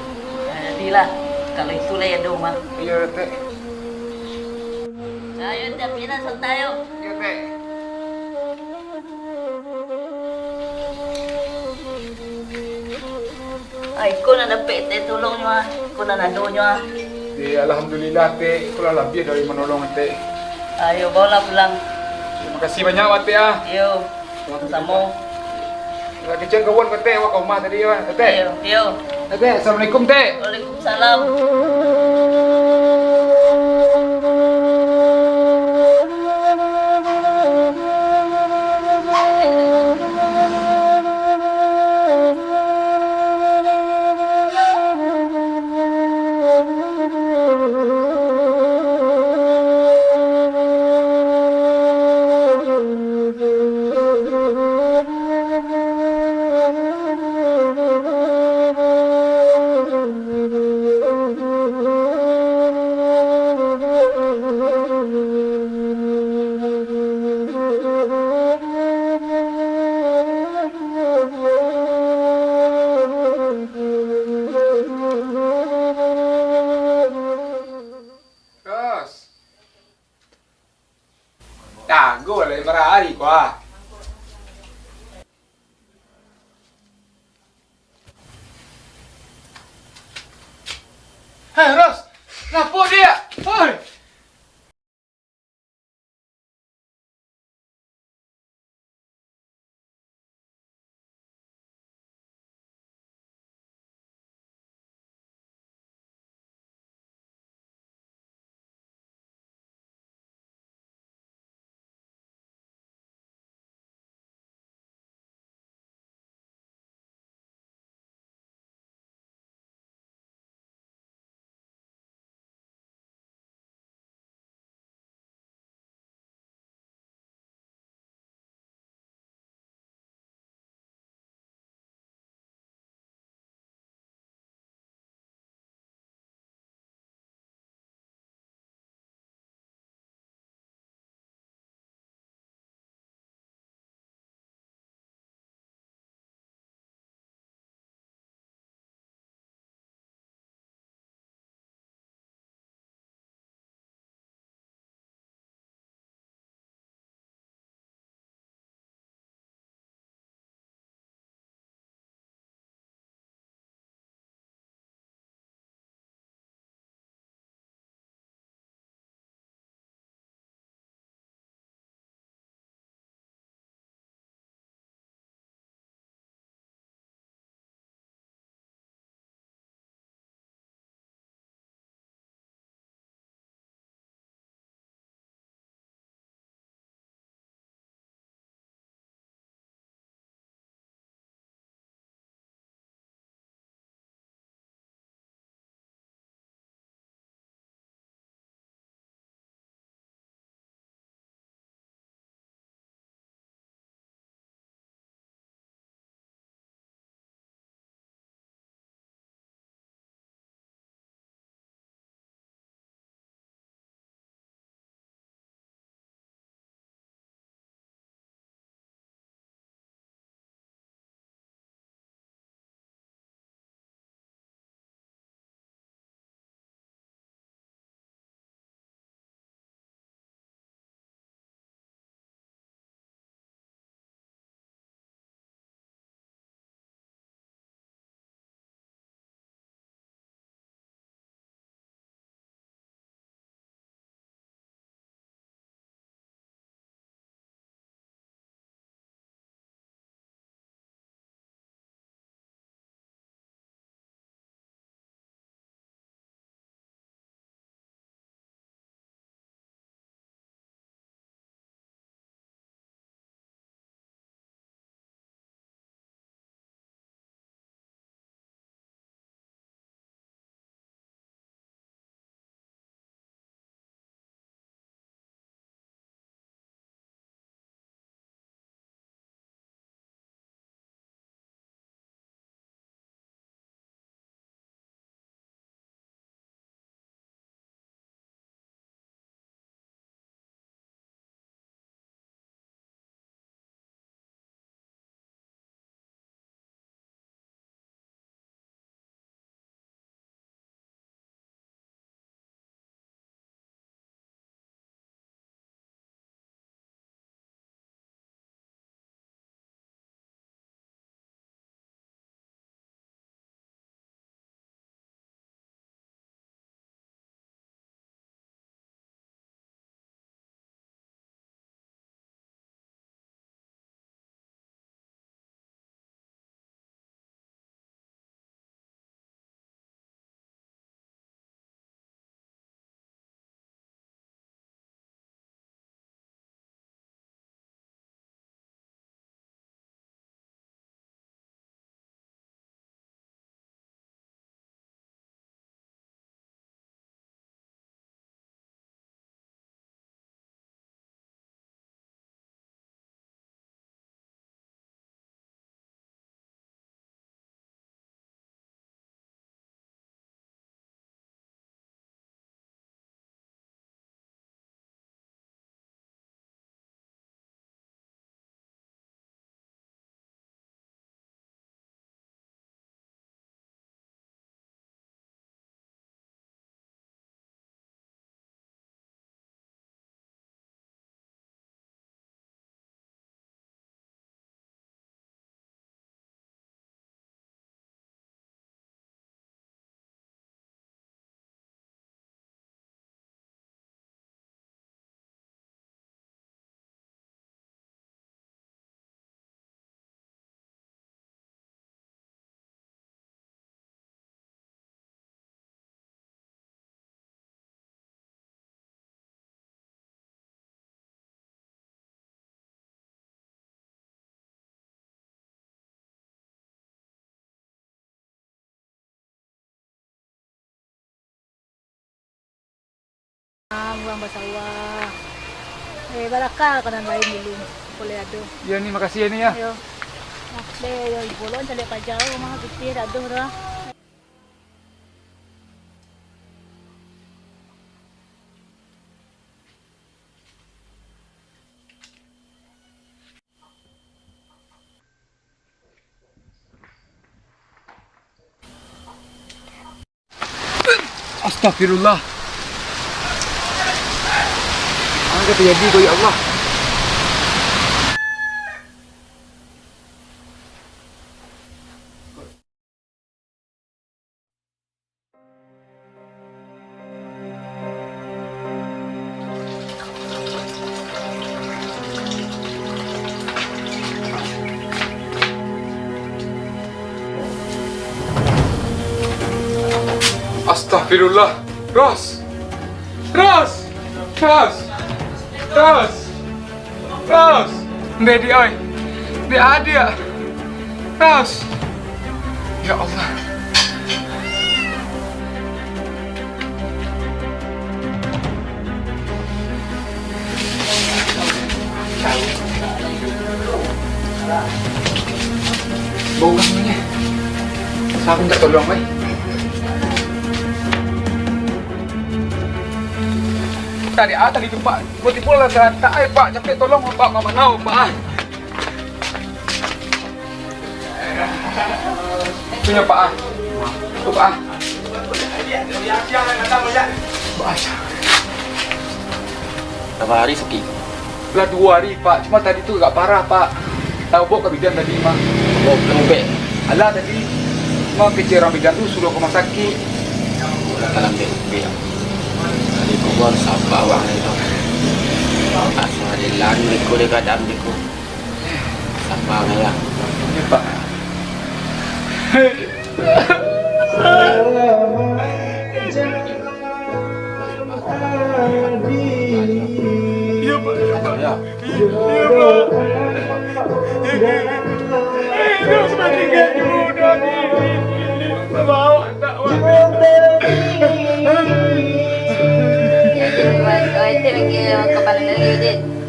Ah, jadilah, kalau itu lai ado mah. Iyo, Tek. Ayo, Tek, pindah santai, yo. Iyo, Tek. Ah, iko nan dapek Etek tolongnyo, ah. Iko nan adonyo, ah. Eh, alhamdulillah, Tek. Iko lah labiah dari manolong, Tek. Ayo, baolah pulang. Terima kasih banyak, Tek, ah. Iyo, samo-samo. Lah, kecek kawan ka Etek, awak ka rumah tadi, yo, Etek. Iyo, iyo. Etek, assalamualaikum, Tek. Waalaikumsalam. Ros. Jago lah, marari ko, ah. Hei, Ros! Ngapo, Diak? Hoi! Basawah. Eh, barakah ka nan lain dulu. Boleh ado. Iyo, Ni, makasih yo, Ni, yo. Yo. Nah, deh, yo, bolon caliak paja rumah pitih dak ado dah. Astagfirullah. Apo nan tajadi ko, ya Allah? Astagfirullah. Ros! Ros! Ros! Ros! Ros! Dek, Dek, oi. Dek, Adiak. Ros! Ya Allah. Bau urang ni. Sa minta tolong, oi. Tadi, ah, tadi tu, Pak. Tibo-tibo lah taratak, ai, Pak. Capek tolong, Pak. Mamak nau, Pak, ah. Itu nyo, Pak, ah. Itu, Pak, ah. Pak, ah. Bara hari sakik? Lah duo hari, Pak. Cuma tadi tu agak parah, Pak. Lah baok ka bidan tadi, Mak. Baok ka bidan? Alah, tadi Mak kecek urang bidan tu suruah ka rumah sakik. Dalam bidan. Tadi ko harus sabar urang tu. Asa dilan beko, dek gadang beko. Sabar, Ayah. Iyo, Pak. Iyo, Pak, iyo, Pak. Iyo, Pak. Iyo, sudah tingga juo dah ni. Baok tak, Pak. Iyo, Pak, iyo, Pak.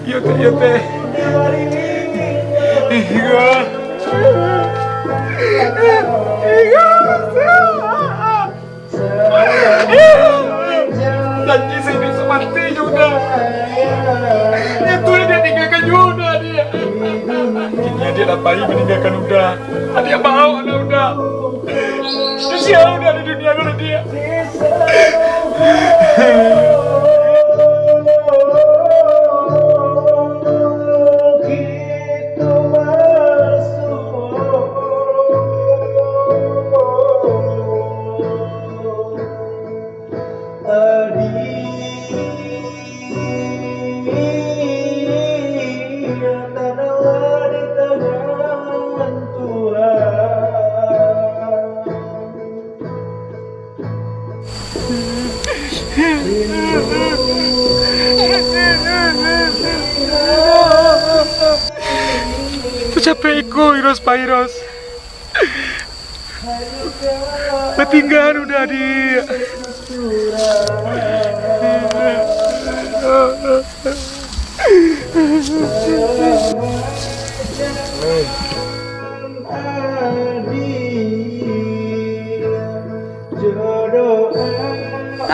Iyo, teh, iyo, teh. Iyo. Iyo. Janji saiduik samati jo Uda. Itu nan ditinggakan juo Uda, Diak. Kini Adiak lah pai maninggakan Uda. Adiak baok lah Uda. Sia Uda di dunia ko, Diak. Tacapek iko, Iros Pairos. Batinggaan Uda, Diak.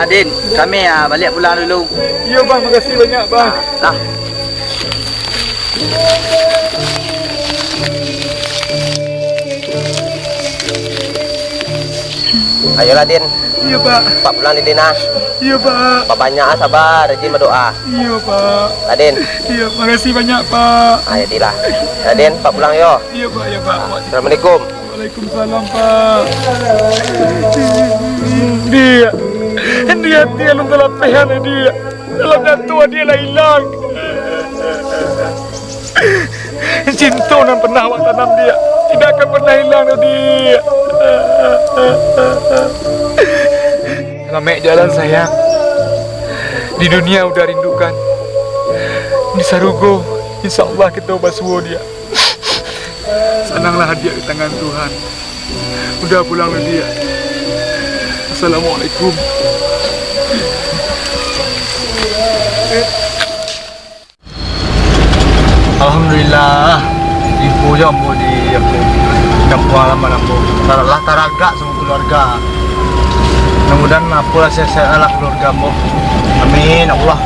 Adin, kami, ah, baliak pulang dulu. Iyo, Bang. Makasih banyak, Bang. Ah, lah. Ayolah, Din. Iyo, Pak. Pak pulang, Din, ah. Iyo, Pak. Pak banyak, ah, sabar, rajin badoa. Iyo, Pak. Lah, Din. Iyo, makasih banyak, Pak. Ayo, Din, lah. Lah, Din, Pak pulang, yo. Iyo, Pak, iyo, Pak. Assalamualaikum. Waalaikumsalam, Pak. Diak, di ati alun talapehan, Diak. Dalam dato Adiak lah ilang. Cinto nan pernah awak tanam, Diak, indak akan pernah ilang doh, Diak. Salamek jalan, sayang. Di dunia Uda rindukan. Di sarugo, insya Allah kito basuo, Diak. Sananglah Adiak di tangan Tuhan. Uda pulang dulu, Diak. Assalamualaikum. Alhamdulillah, tibo jo ambo di, apo, kampuang halaman ambo. Tar-, lah taragak samo kaluarga. Mudah-mudahan apolah sehat-sehat lah kaluarga ambo. Amin, ya Allah.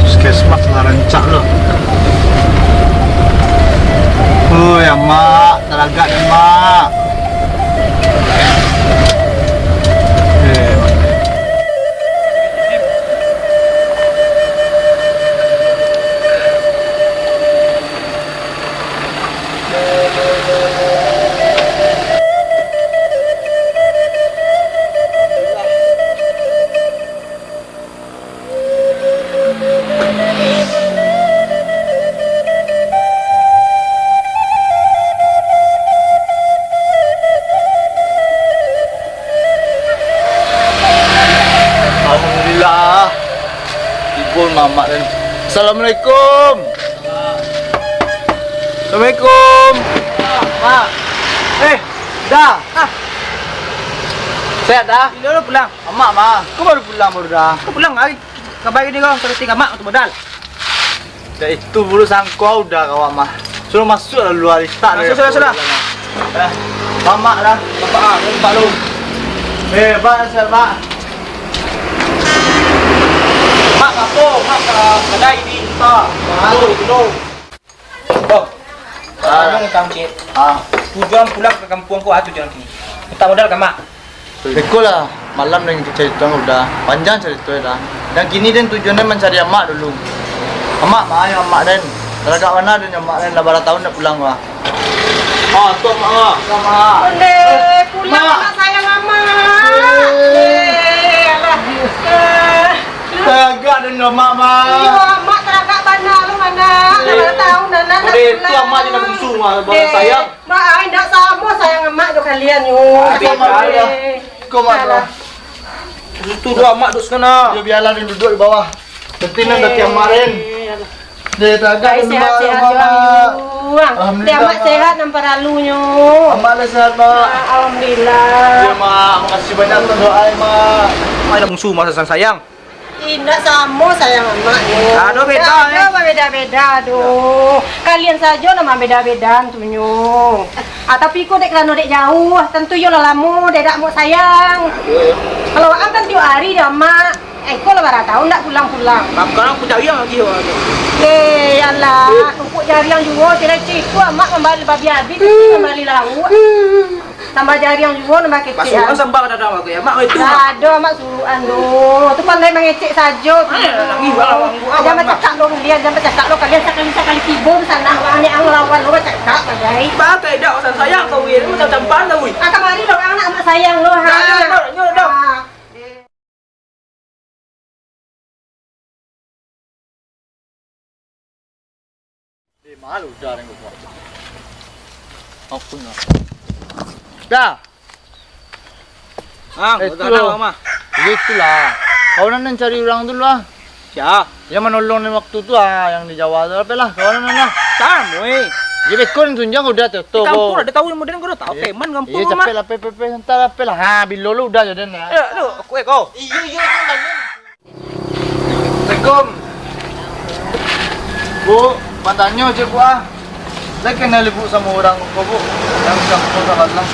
Puskesmas lah rancak lo. Oi, Amak, taragak ni, Mak. Eh, Alhamdulillah. Tibo mamak den. Assalamualaikum. Assalamualaikum. Mak. Eh, Da. Ah. Sehat, Da? Bilo lo pulang? Amak mah. Ko baru pulang, baru, Da. Ko pulang ai. Kabai ni ko, sarati ka Amak tu modal. Dak itu bulu sangko Uda ka awak mah. Suruah masuak lah lua litak. Masuak, sudah, sudah. Eh, mamak lah. Bapak ah, bapak lu. Eh, bak, siap, bak. Mak, kapo? Mak, ka-, kadai ni, entah. Malu, itu. Bang, ah, kamu ngutang, Cik. Ah. Tujuan pulang ka kampuang ko, ah, tujuan kini. Mintak modal ka Mak. Beko lah, malam den carito Uda. Panjang carito, Da. Nan kini den tujuan den mancari amak dulu. Amak ma, amak den. Taragak bana den amak den, lah bara taun ndak pulang, wah. Ah, tu amak, ah. Tu amak. Ondeh, pulang, Mak. Amak sayang, Amak. Eh. Eh, alah. Eh. Taragak den amak, Mak. Iyo, Amak taragak bana lo, Anak. Lah bara taun Anak ndak pulang. Ondeh, tu amak je nak bungsu, Mak. Bara sayang. Mak, ai, ndak samo sayang amak jo kalian, yo. Ah, iko amak dulu, yo. Iko amak dulu. Alah. Situ dulu amak duduk sinan, ah. Yo, bialah den duduk di bawah. Penting nan daki amak den. Eh, alah. Deh, tagak. Ai, den sehat-sehat jo, Mak. Alhamdulillah, amak Mak. Sehat nan paralunyo. Amak lah sehat, Mak. Ah, alhamdulillah. Yo, Mak, makasih banyak untuak doa, Mak. Ai, nak bungsu, Mak, sayang-sayang. Indak samo sayang amak nyo. Ado beda, eh. Ado babeda-beda, doh. Kalian sajo nan mambeda-beda tu nyo. Ah, tapi iko dek karano dek jauah, tantu iyo lah lamo dek dak amak sayang. Kalau waang kan tiok ari di amak, eh, iko lah bara taun dak pulang-pulang. Sekarang aku cari lagi, wah. Eh, alah, tumpuk jariang juo, tirai ciko amak mambali babi abih, mambali lauak. Tambah jariang juo nambah kecek. Pasuruan sambah kadang-kadang bagai amak itu. Ado amak suruhan tu. Tu pandai mangecek sajo. Alah, nangih balah wang buah. Jan bacakak lo kalian, jan bacakak lo kalian, sakali-sakali tibo di sana, wang ni ang lawan lo bacakak bagai. Bagai dak, urusan sayang kau, weh. Macam campaan kau, weh. Ah, kamari lo, anak amak sayang lo, ha. Dah, dah, dah, dah, dah. Ah. Eh, malu dah, nengok. Ampun lah. Dah. Ang, eh, udah tu dah, loh. Mama. Ya, itulah. Kawanan nan cari urang tu lah. Sia? Yang manolong ni waktu tu, ah, yang di Jawa tu, apalah, kawanan lah. Samo, eh. Dia beko nan tunjang udah tu, tu. Di kampung ado tahu yang model kau dah tahu, eh, preman kampung. Iya, mama. Capek lah, pe, pe, pe, santai lah, pe lah. Ha, bilo lo udah jadi, nah. Eh, tu, aku, eh, kau. Iya, iya, iya, iya. Assalamualaikum. Bu, batanyo je, Bu, ah. Lai kenal Ibu samo urang ko, Bu? Yang di kampung sabalah.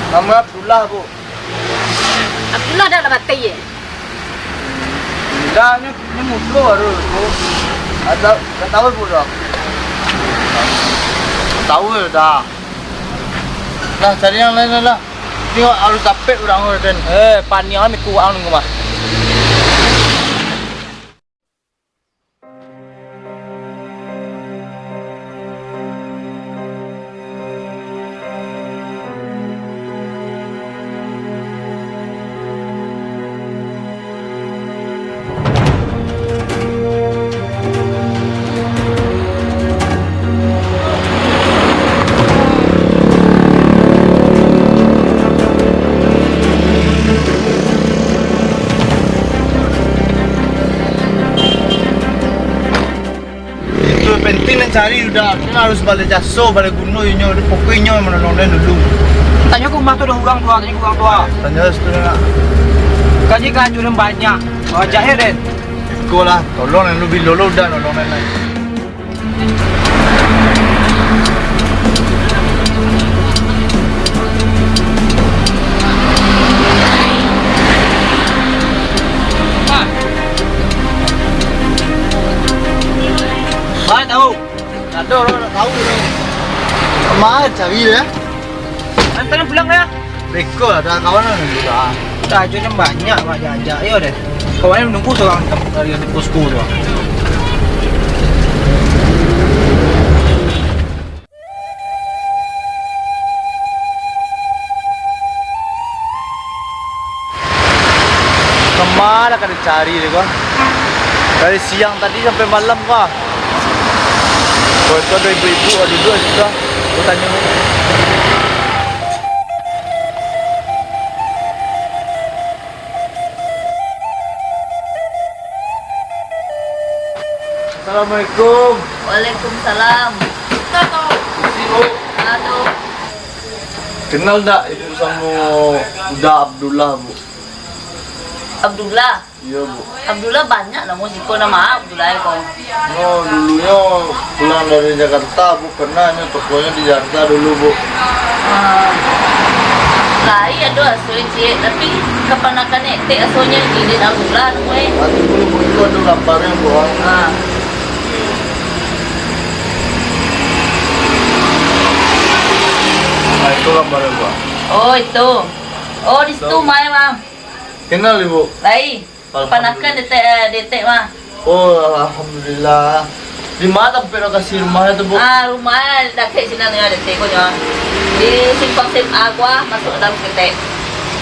Namo Abdullah, Bu. Abdullah dah lah mati, ye? Indak, nyo, nyo mudo baru, Bu. Ada, dah tahu, Bu, dah? Tahu dah. Nah, cari yang lain lah. Tengok alun dapek urang tu, Den. Eh, paniang lah mikir urang ni mah. Tapi nan cari Uda, tu harus baleh jaso, baleh guno inyo, pokok inyo nan manolong den dulu. Tanyo ka rumah tu, ado urang tu, tanyo ka urang tu. Tanyo situ nak. Kaji kahancuran banyak. Wajah yo, Den. Iko lah, tolong nan lu bilo lo Uda, nolong den lah. Ba tahu. Ado urang nak tahu tu. Kama cari dia? Antaran pulang lah. Beko lah, ado kawan lah dulu lah. Tajo nan banyak, Mak, ajak-ajak. Iyo deh. Kawan menunggu seorang dari di posko tu. Kama lah ka dicari deh ko. Dari siang tadi sampai malam ko. Ko itu ado ibu-ibu, ado duduak situ. Ko tanyo. Assalamualaikum. Waalaikumsalam. Isi, Bu. Aduh. Kenal ndak Ibu samo Uda Abdullah, Bu? Abdullah? Iyo, Bu. Abdullah banyak namo siko, namo Abdullah ko. No, dulunyo pulang dari Jakarta, Bu. Pernah nyo tokonyo di Jakarta dulu, Bu. Ah. Lai ado aso ciek, tapi kapanakan etek asonyo Idin Abdullah namo e. Nanti dulu, Bu, itu ado gambarnyo, Bu, ah. Ah. Nah, itu gambarnyo, Bu, ah. Oh, itu. Oh, di situ, Bang. Kenal, Ibu? Lai. Panakan detek, eh, detek mah. Oh, alhamdulillah. Di ma tampek lokasi rumahnyo tu, Bu? Ah, rumah dakek sinan dengan detek ko nyo. Di simpang S M A ko, ah, masuk dalam ketek.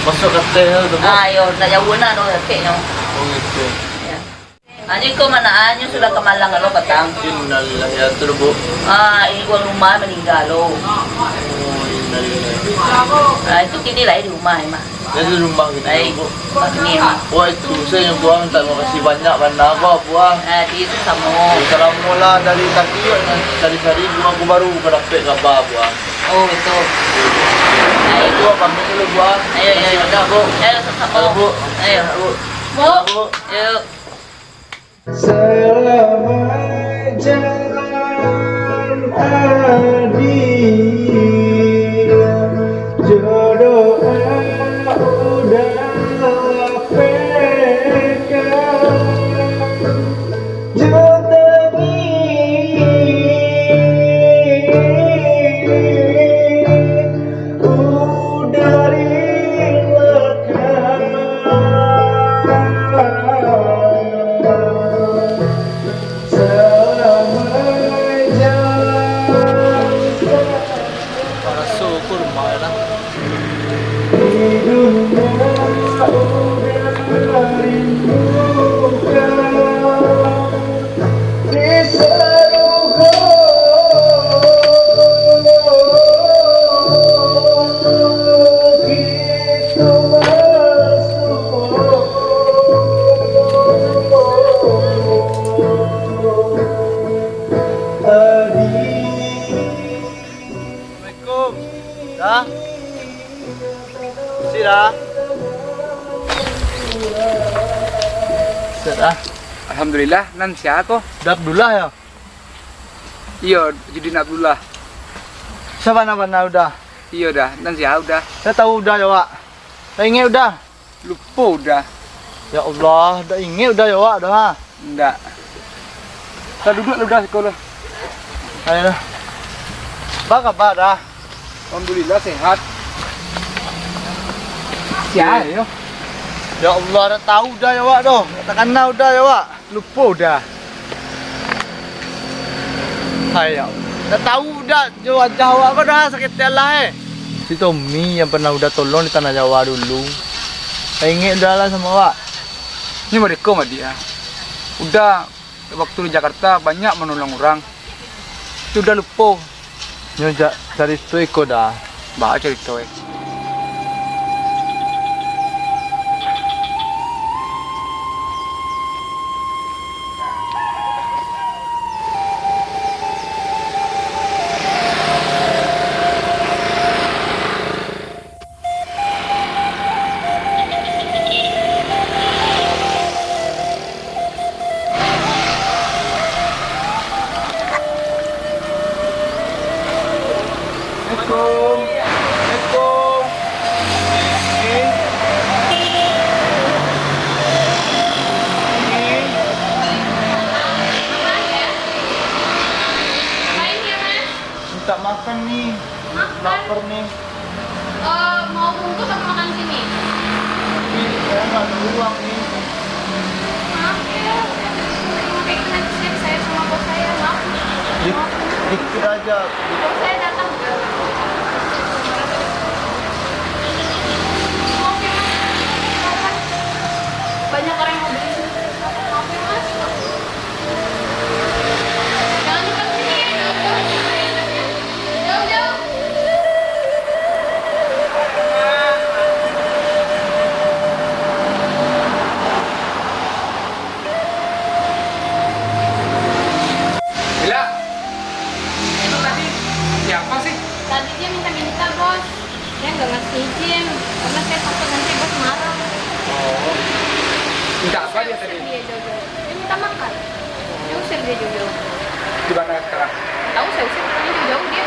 Masuk ketek tu, Bu? Ah, iyo, ndak jauah nah, no, dekeknyo. Oh, gitu. Iyo. Ah, nyo iko manaan nyo sudah ka malang lo patang. Innalillahi, ya, tu, Bu. Ah, induak rumah maningga lo. Oh, innalillahi. Ah, itu kini lai di rumah, emang. Jadi rumah gitu, Baik. Bu. Rumah ni, Mak. Wah, itu saya buang, tak mau kasih banyak bana, Bu, buang. Ah, di itu samo. Kalau mula dari tadi, cari-cari, buang aku baru dapat kaba, buang. Oh, itu. Baik. Bu, pamit dulu, buang. Ayo, ayo, Terima kasih ayo. Banyak, Bu. Ayo, sama-sama. Ayo, Bu. Ayo. Bu. Bu. Bu. Ayo. Selamat jalan, Adi. Jodoh udah pegang. Jodoh ini. Raso kurma lah. Assalamualaikum. Dah? Siap dah? Siap dah. Alhamdulillah, nan sia ko? Uda Abdullah yo? Iyo, Judin Abdullah. Sia bana-bana Uda? Iyo dah, nan sia Uda? Sia tahu Uda yo, Wak? Sia ingek Uda? Lupo Uda. Ya Allah, dak ingek Uda yo, Wak, dah, ha? Ndak. Lah duduak lah Uda siko lah. Ayo dah. Apo kaba dah? Alhamdulillah, sehat. Sia yo? Ya Allah, dak tahu Uda yo, Wak, doh. Dak takana Uda yo, Wak. Lupo Uda. Hai, ya Allah. Dak tahu Uda jo wajah awak ko dah saketek lah, eh. Si Tommy yang pernah Uda tolong di Tanah Jawa dulu. Dak ingek Uda lah samo awak. Ni mereka, Madiak, ah. Uda waktu di Jakarta banyak manolong urang. Tapi Uda lupo. Nyo ja-, carito iko dah. Ba carito, eh. Tak makan nih. Makan. Lapar nih. Eh, mau bungkus apa makan sini? Tapi saya nggak ada uang nih. Maaf ya, saya tadi cuma pakai kena chat saya sama bos saya. Maaf. Di-, dikit aja. Bos saya datang. Maaf ya, Mas. Banyak orang yang mau beli. Maaf ya, Mas. Bila? Itu tadi siapa sih? Tadi dia minta-minta, Bos. Saya nggak ngasih izin, karena saya takut nanti bos marah. Oh. Minta apa dia tadi? Saya usir dia jauh-jauh. Saya minta makan. Saya usir dia jauh-jauh. Di mana sekarang? Tahu saya usir, pokoknya jauh-jauh dia.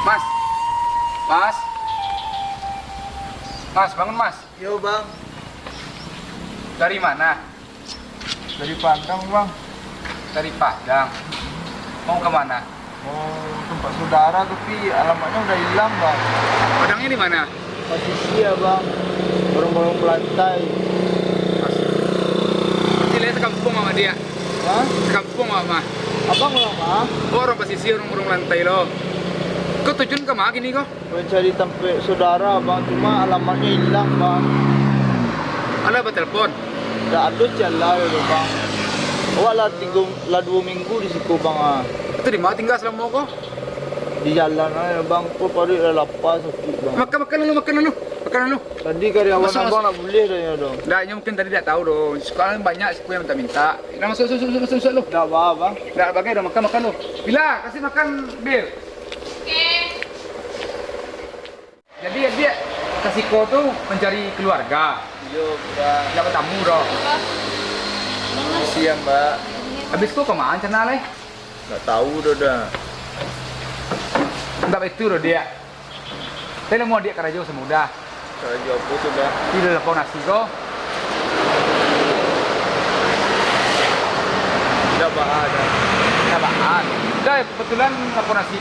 Mas. Mas. Mas, bangun, Mas. Yo, Bang. Dari mana? Dari Padang, Bang. Dari Padang. Mau ke mana? Mau tempat saudara, tapi alamatnya udah hilang, Bang. Padangnya di mana? Pasisia, Bang. Gorong-gorong Belantai. Berarti lah sekampung sama dia. Hah? Sekampung sama. Abang orang mana? Oh, orang Pasisia, orang-orang Belantai lo. Kau tujuan ke mana kini kau? Mencari tampek saudara, Bang, cuma alamatnya hilang, Bang. Alah batelpon? Dak ado sinyal lah, Bang. Awak lah tigo, lah duo minggu di siko, Bang, ah. Itu di mana tinggal selama ko? Di jalan aja, Bang. Ko paruik lah lapa, sakik, Bang. Makan, makan dulu, makan dulu. Makan dulu. Tadi karyawan abang nak buliah dah, ya, dong. Dak, nyo mungkin tadi dak tahu, dong. Sekarang banyak siko yang minta-minta. Dah, masuk, masuk, masuk, masuk, masuk lu. Dak apa, Bang. Dak, bagai dah, makan, makan lu. Bila, kasih makan, Bil. Oke. Jadi, adiak ka siko tu mancari keluarga. Iyo, Mbak. Ndak batamu doh. Siang, Mbak. Habis ko ka ma rencana lai? Ndak tahu doh, dah. Ndak baitu doh, Diak. Tapi lah mau adiak karajo samudah. Karajo apo tu, dah? Di lapau nasi ko. Ndak baa, dah. Ndak baa. Dah, kebetulan lapau nasi.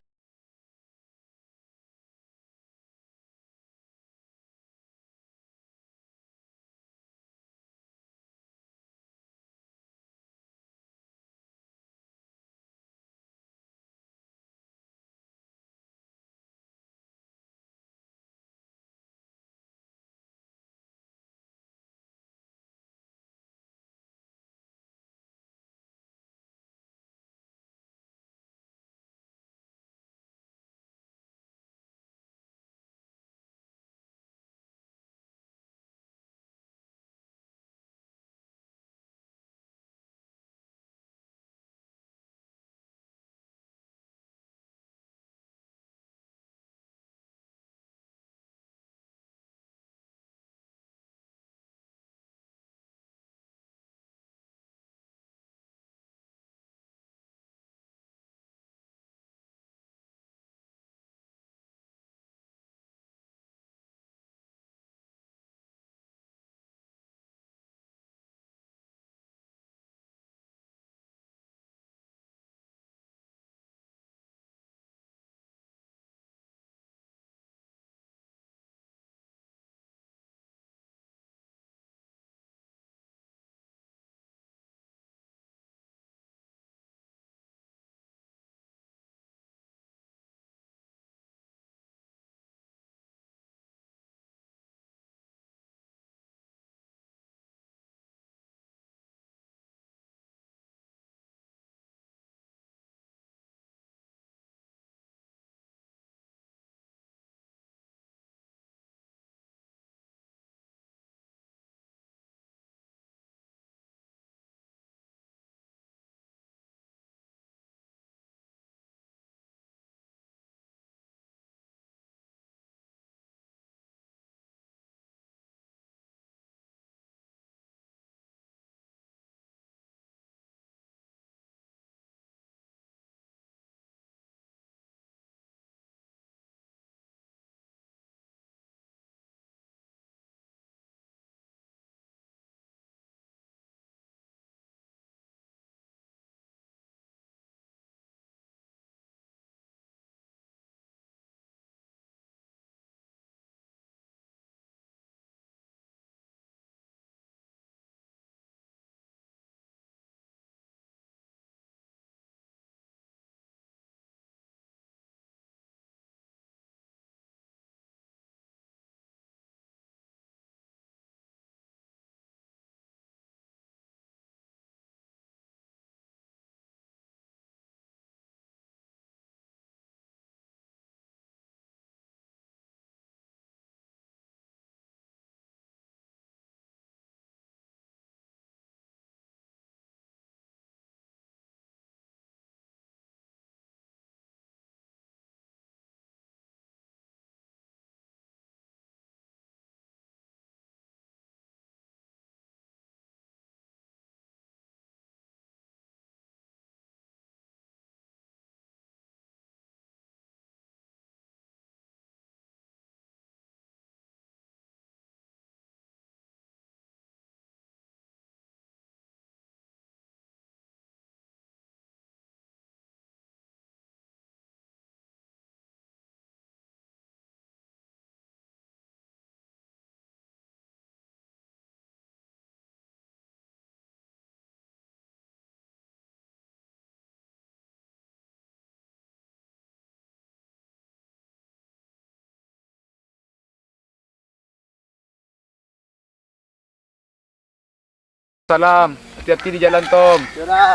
Salam. Hati-hati di jalan, Tom. Yo, Da.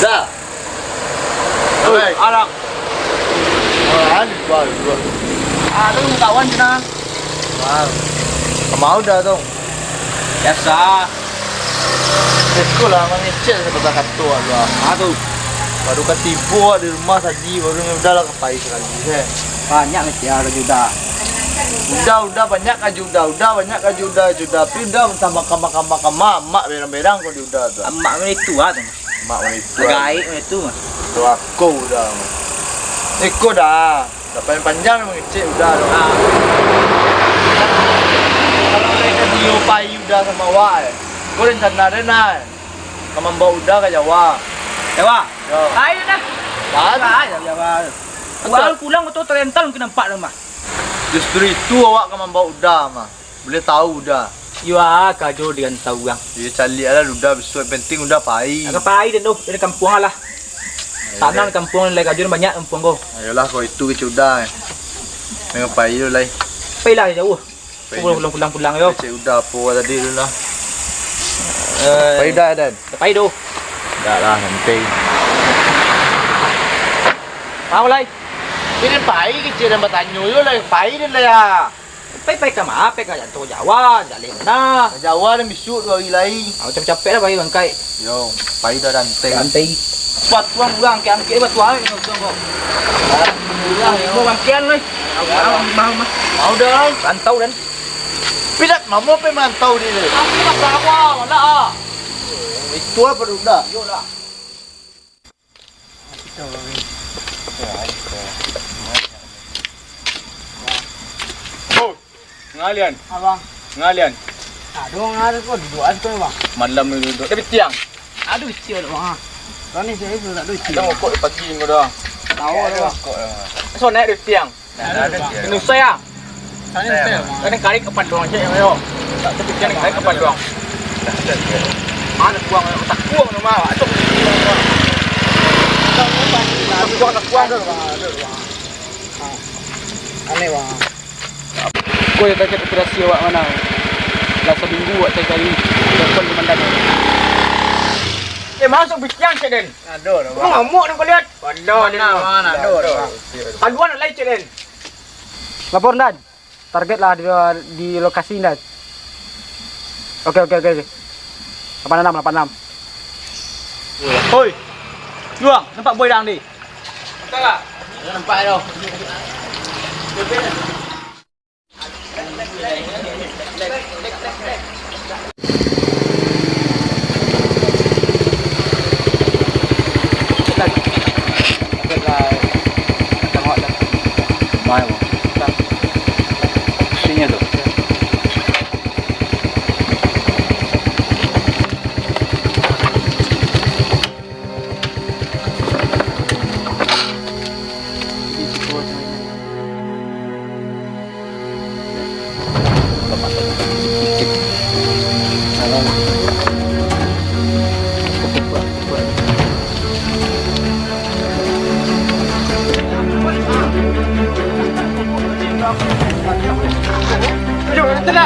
Da. Oi, Alak. Aduh, aduh, aduh. Aduh, kawan cenah. Wah. Kamau Da tu? Biasa. Iko lah, mangecek sabatang kato lah. Ah, tu. Baru ka tibo di rumah tadi, baru ni Uda lah ka pai sakali, eh. Banyak mesti lah karajo Uda. Uda, Uda, banyak karajo Uda, Uda, banyak karajo Uda, Uda. Tapi Uda tambah kama, kama, kama, amak berang-berang ko di Uda tu. Amak macam itu lah tu. Amak macam itu lah. Gaek macam itu mah. Tu aku Uda. Iko Da. Dah panjang-panjang mangecek Uda tu. Ah. Kalau mereka dio pai Uda samo awak, eh. Ko rencana den, nah. Ka mambaok Uda ka Jawa. Jawa? Yo. Pai dah. Pai? Pai dah Jawa. Pulang, pulang tu tarental mungkin nampak dah mah. Justru itu awak ka mambaok Uda mah. Buliah tahu Uda. Iyo, ah, karajo di rantau urang. Iyo, caliak lah Uda, bisuak yang penting Uda pai. Ka pai den tu, dari kampuang lah. Tanang kampuang lai, karajo banyak kampuang ko. Ayolah, kalau itu kecek Uda, eh. Jangan pai dulu lai. Pai lah jauh. Pai pulang, dulu. Pulang, pulang, pulang, yo. Kecek Uda apo tadi tu lah. Eh, pai Uda, Dan? Pai tu. Dak lah, nanti. Mau lai. Ini pai kecek dan batanyo yo lai, pai den lai, ah. Pai, pai ka ma? Pai ka jantuang Jawa, jaleh bana. Ka Jawa dan bisuak duo hari lai. Ah, capek-capek lah pai bangkai. Yo, pai dah rantai. Rantai. Batuang urang, angkek-angkek batuang, eh, batuang ko. Alhamdulillah, yo. Mau bangkian, lai. Mau, mau, mau. Mau dah, lai. Rantau dan. Pidat, mamo pai marantau di tu? Aku nak bawa, mana, ah? Itu apa tu dah? Yo lah. Oh, ngalian. Abang. Ngalian. Aduh, ngalian kok duduk aja kau, Bang. Malam ni duduk. Tapi tiang. Aduh, kecil tu, Bang. Kau ni saya tu tak ada kecil. Ada rokok di pagi kau dah. Tahu ada, Bang. Rokok dah. So, naik di tiang. Nah, ada je. Kena usai ah. Sana usai, Bang. Kena karik ke paduang je, yo. Tak terpikir karik ke paduang. Mana buang, tak buang nama, tak buang, tak buang. Aneh, Bang. Kau yang tanya operasi awak mana? Dah seminggu awak cari-cari. Telepon komandan. Eh, masuk bitiang, Cik Den. Aduh, Bang. Ngamuk ni kau lihat. Aduh, mana, mana, aduh, aduh. Kaluan lai, Cik Den. Lapor, Dan. Target lah di, di lokasi, Dan. Oke, oke, oke, oke. Lapan enam, lapan enam. Hoi. Luang, nampak boy dang di? Nampak tak? Nampak tu.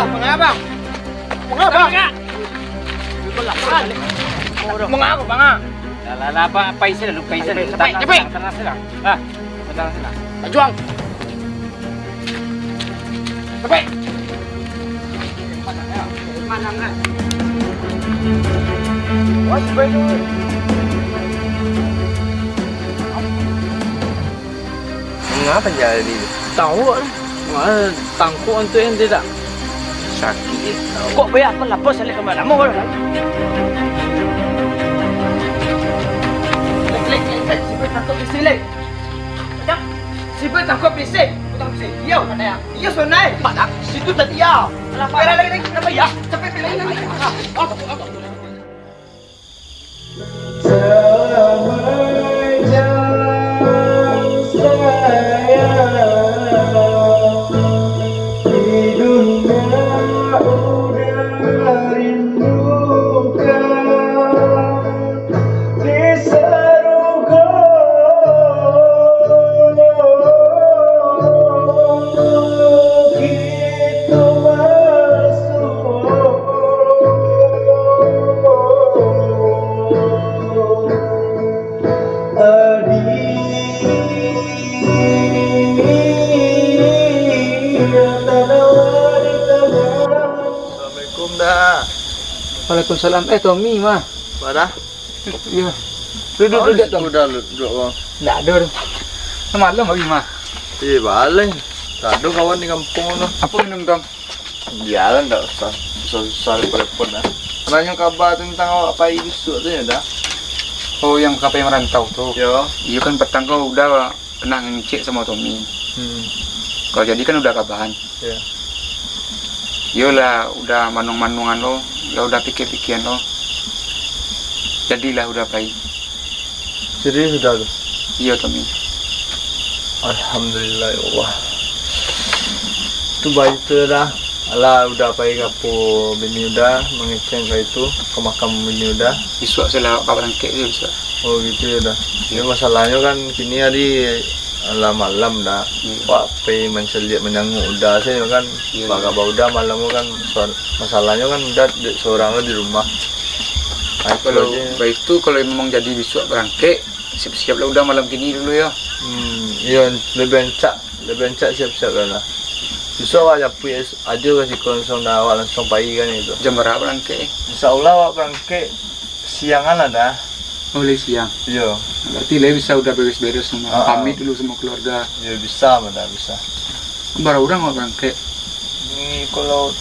Mengapa? Mengapa, Bang? Lah, lah, lah, apa, apa isi lalu, apa isi lalu? Capek, capek. Tenang, tenang, tenang. Ah, tenang, tenang. Bajuang. Capek. Wah, capek tu. Manga panjari tu? Tahu lah. Wah, tangkuk tu yang tidak. Sakit, eh. Kok biar aku lapor salik ke mana? Mau lah. Lek, lek, lek, lek. Siapa takut bisi, lek? Siapa takut bisi? Aku takut bisi. Yo, mana ya? Yo, sonai. Mana? Situ tadi ya. Kenapa? Lek, lek, lek, kenapa ya? Sampai lek, lek, lek. Oh, oh, oh. Damai jalan sayang, di dunia udah rindukan, di sarugo Ah. Waalaikumsalam. Eh, Tommy, mah. Mana? Iya. Duduk, duduk, Tom. Udah lu duduk, Bang. Ndak ada tu. Malam lagi, mah. Eh, balai. Tak ada kawan di kampung tu. Apa minum, Tom? Biarlah, ndak usah susah-susah telepon dah. Nanya kabar tentang awak pai bisuak tu ya dah. Oh, yang ka pai marantau tu? Yo. Iyo kan, patang ko udah pernah ngecek samo Tommy. Hmm. Kalau jadi kan udah kabahan. Yo. Iyolah, udah manuang-manuangan lo, ya udah pikir-pikiran lo. Jadilah udah pai. Serius udah tu? Iyo, Tommy. Alhamdulillah, ya Allah. Tu baik tu dah. Alah, udah pai ka apo bini udah, mangecek ka itu, ka makam bini udah. Isuak se lah, ka barangkek se isuak. Oh, gitu ya dah. Iyo. Ya, masalahnyo kan kini hari lah malam dah. Iyo. Wak pai mancaliak manyanguk udah se kan. Iyo, iyo. Bak kabar udah malam tu kan, so-, masalahnyo kan udah dek sorang lo di rumah. Nah, itu Kalau aja. Baitu, kalau memang jadi bisuak barangkek, siap-siaplah udah malam kini dulu yo. Hmm, iyo, lebih rancak, lebih rancak siap-siap lah. Bisuak awak japuik es-, ajo ka siko langsuang dah, awak langsuang pai kan itu. Jam bara barangkek? Insya Allah awak barangkek siangan lah dah. Oh, lai siang? Iyo. Berarti lai bisa udah beres-beres samo, Ah, ah. pamit dulu samo keluarga. Iyo, bisa mah dah, bisa. Bara urang awak barangkek? Ni kalau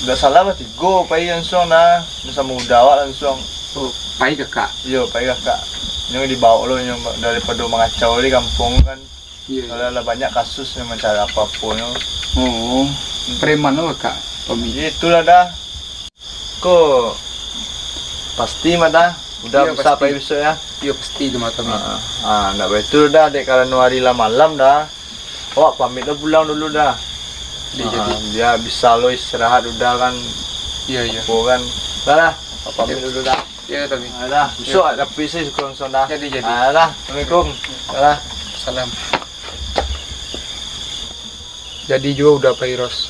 ndak salah batigo pai langsuang dah, samo udah awak langsuang. Oh, pai kakak? Iyo, pai kakak. Nyo dibaok lo, nyo daripado mangacau di kampung kan. Iyo, iyo. Kalau lah banyak kasus nyo mancari apo-apo nyo. Oh, Hmm. preman lo kakak, Tommy? Itulah dah. Ko pasti mah dah, udah Iyo, bisa pasti. pai bisuak ya? Iyo, pasti tu mah, Tommy. Ah, ah. Ah, ndak baitu dah, dek karano hari lah malam dah. Awak pamit lo pulang dulu dah. Jadi, Ah, jadi. Bia bisa lo istirahat udah kan. Iyo, iyo. Apo kan. Dah lah, awak pamit Iyo. dulu dah. Iyo, Tommy. Ah, dah, Iyo. bisuak tapi sih langsuang dah. Jadi, jadi. Ah, dah, Assalamualaikum. Dah lah. Salam. Jadi juo udah pai Ros.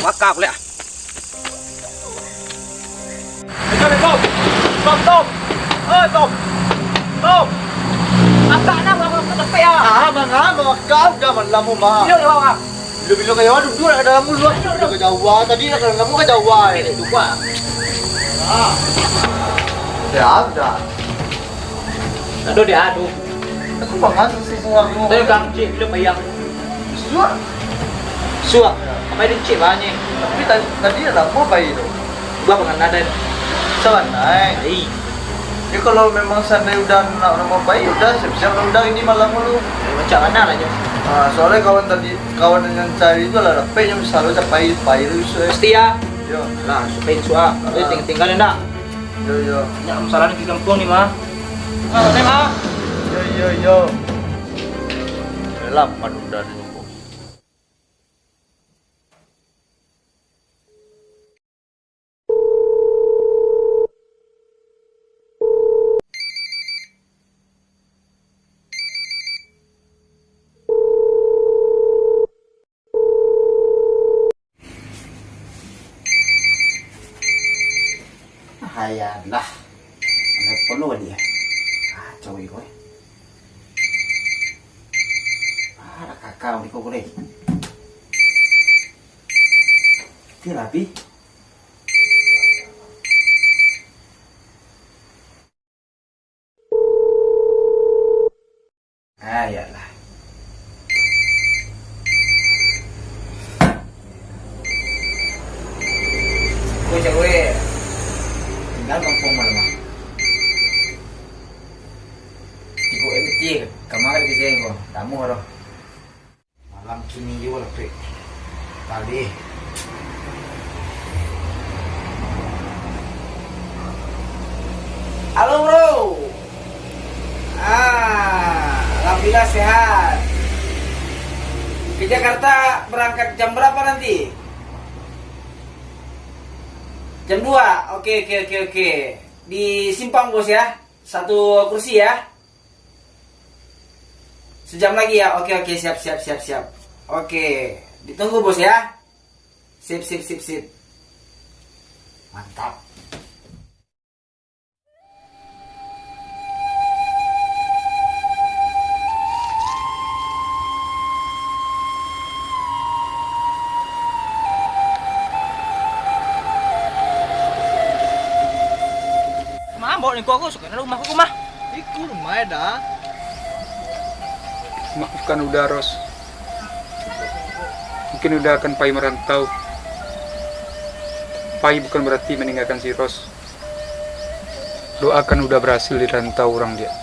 Wakaf lah. Assalamualaikum. Tom, Tom. Eh, Tom. Tom. Akak nak bawa ke tepi, ah. Ah, manga, manga kau dah malam, Mak. Iyo, iyo, Mak. Bilo-bilo ka jauah duduk nak ka dalam dulu. Bilo ka jauah tadi nak ka dalam ka jauah. Ini tu, Pak. Ah. Dah, dah. Tak ada dia, aduh. Aku bangat sih, aku mau Tapi makan. Kang Cik, bilo bayang. Suah. Suah. Apa itu cik banyak? Tapi tadi, tadi ada apa bayi tu? Gua pengen ada. Salah naik. Ai. Ya, kalau memang seandai udah nak nama bayi, udah siap-siap lah udah ini malam dulu. Eh, macam mana lah, Nyo? Ah, soalnya kawan tadi, kawan yang cari tu lah dapet yang bisa lo capai, pai tu bisa. Pasti ya? Yo. Lah, suka itu ah. Tapi Ah. ting-, tinggal ndak? Yo, yo. Nyak masalah ni di kampung ni, mah. Ah, Mak. Yo, yo, yo. Lama udah di kampung. Hayalah. Telepon lu kali ya. Kacau iko, eh. Ah, ada kakak di kau boleh. Itu rapi. Ah, iyalah. Ko cewek tinggal kampung malam ah. Ibu M T kamar di sini ko, tamu ko. Malam kini juo lah, Prik. Tadi. Halo, Bro. Ah, alhamdulillah sehat. Ke Jakarta berangkat jam berapa nanti? Jam dua. Oke, oke, oke, oke. Di simpang, Bos, ya. Satu kursi, ya. Sejam lagi ya. Oke, oke, siap, siap, siap, siap. Oke, ditunggu, Bos, ya. Sip, sip, sip, sip. Mantap. Mambok ni kau, suka rumah kau rumah. Iku rumah dah. Maafkan Uda, Ros. Mungkin Uda akan pai marantau. Pai bukan berarti maninggakan si Ros. Doakan Uda barasil di rantau urang, Diak.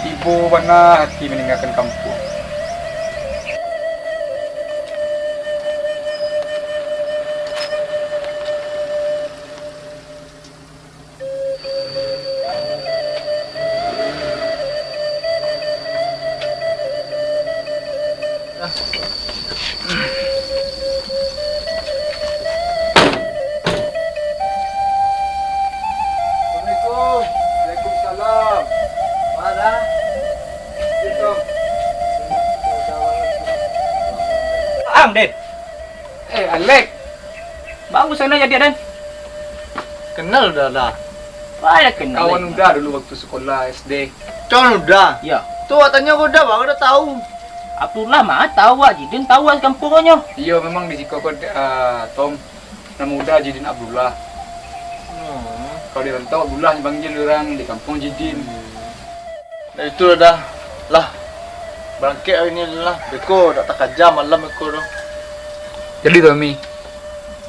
Ibo bana hati maninggakan kampuang. Assalamualaikum. Waalaikumsalam. Ang, Den. Eh, Alek. Bagus sana jadi, Den. Kenal Uda, Da? Wah, dah kenal. Kawan Uda dulu waktu sekolah S D. Kawan Uda? Ya. Tu awak tanyo Uda, baru Uda tahu. Abdullah mah tahu, Wak Jidin tahu, Wak, kampuangnyo. Iyo, memang di siko ko, ah, Tom. Namo Uda Jidin Abdullah. Hmm. Kalau di rantau Abdullah dipanggil urang, di kampuang Jidin. Hmm. Nah, itu dah lah. Barangkek hari ni lah. Beko dak takaja malam beko tu. Jadi, Tommy,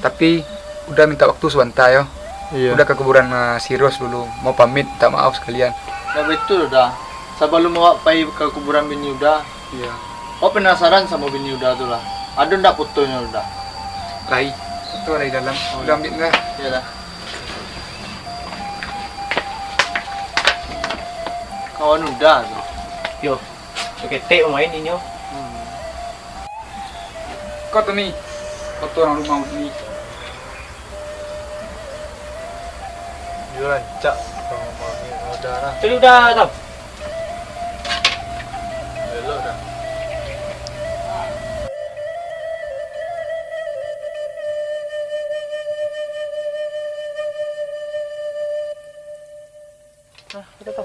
tapi Uda minta waktu sabanta yo. Iyo. Uda ka kuburan, ah, si Ros dulu, mau pamit, minta maaf sakalian. Dak baitu, Uda. Sabalum awak pai ka kuburan bini Uda, iyo, awak penasaran samo bini Uda tu lah. Ado ndak fotonyo, Uda? Lai. Foto lai dalam. Oh, Uda ambiak lah. Iyo dah. Kawan Uda tu. Yo, saketek main inyo. Hmm. Ko tu ni, foto urang rumah ni. Yo, rancak urang rumah ni, Uda lah. Tadi Uda, Tom. Elok dah. Nah, kita tahu.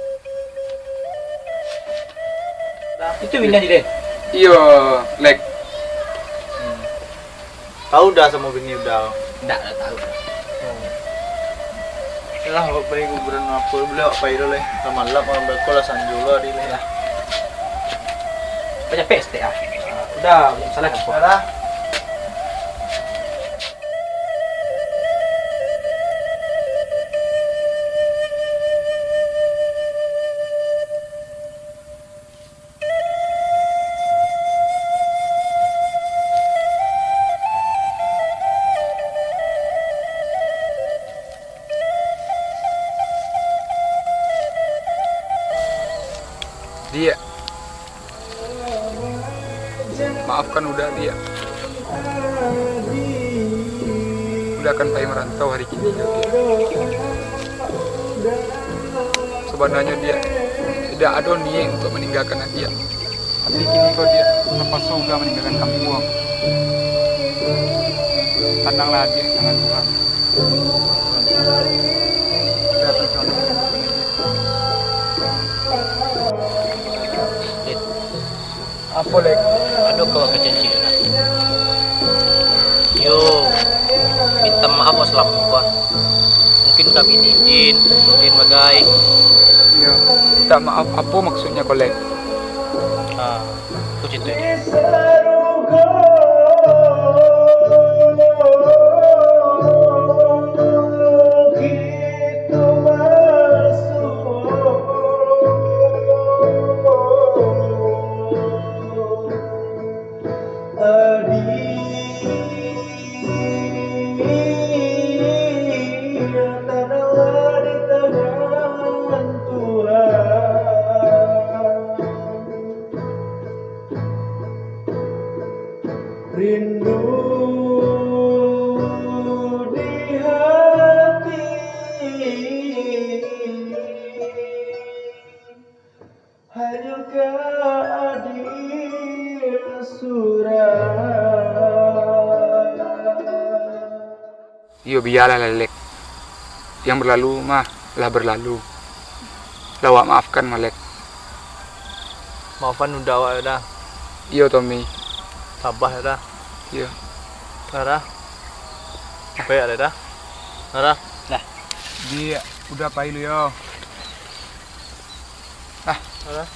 Itu bini Jidin? Iyo, Lek. Hmm. Tahu Uda samo bini Uda? Ndak, ndak tahu. Hmm. Lah, awak pai kuburan apo, buliah awak pai dulu, Lek. Lah malam, urang beko lah sanjo lo hari ni. Lah. Banyak pes, Tek, ah. Uda, masalah kan? Uda. Diak. Maafkan Uda, Diak. Uda akan pai marantau hari kini, Diak. Sabananyo, Diak, indak ado niaik untuak maninggakan Adiak. Tapi kini ko, Diak, tapaso Uda maninggakan kampuang. Tananglah, Diak, tangan Tuhan. Uda akan selalu. Apo, Lek? Ado kawan kecil ciek lah. Yo, minta maaf wak salalu, wak. Mungkin kami ni Udin, Udin bagai. Iyo. Minta maaf apo maksudnyo ko, Lek? Ah, aku cerita ni. Rindu di hati, hanyukah Adi Iyo, bialah lah, Lek. Yang berlalu mah lah berlalu. Lah awak maafkan mah, Lek. Maafan udah awak dah. Iyo, Tommy. Tabah dah. Iyo. Sarah. Baik dah. Sarah. Dah. Di, udah pai lu yo. Ah. Sarah.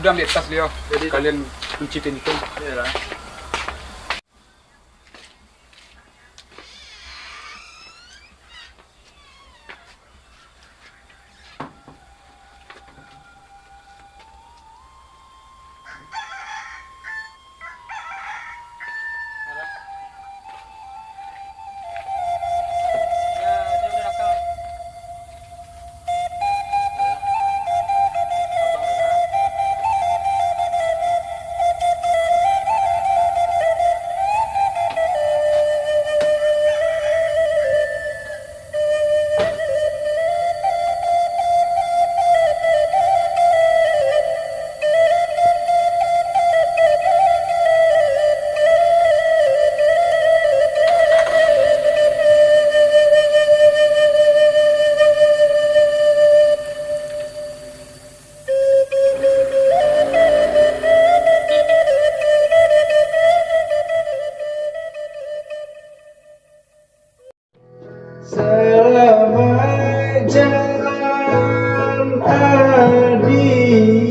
Udah ambil tas, Leo. Jadi, kalian kunci pintu. Iya lah. Selamat jalan, Adi.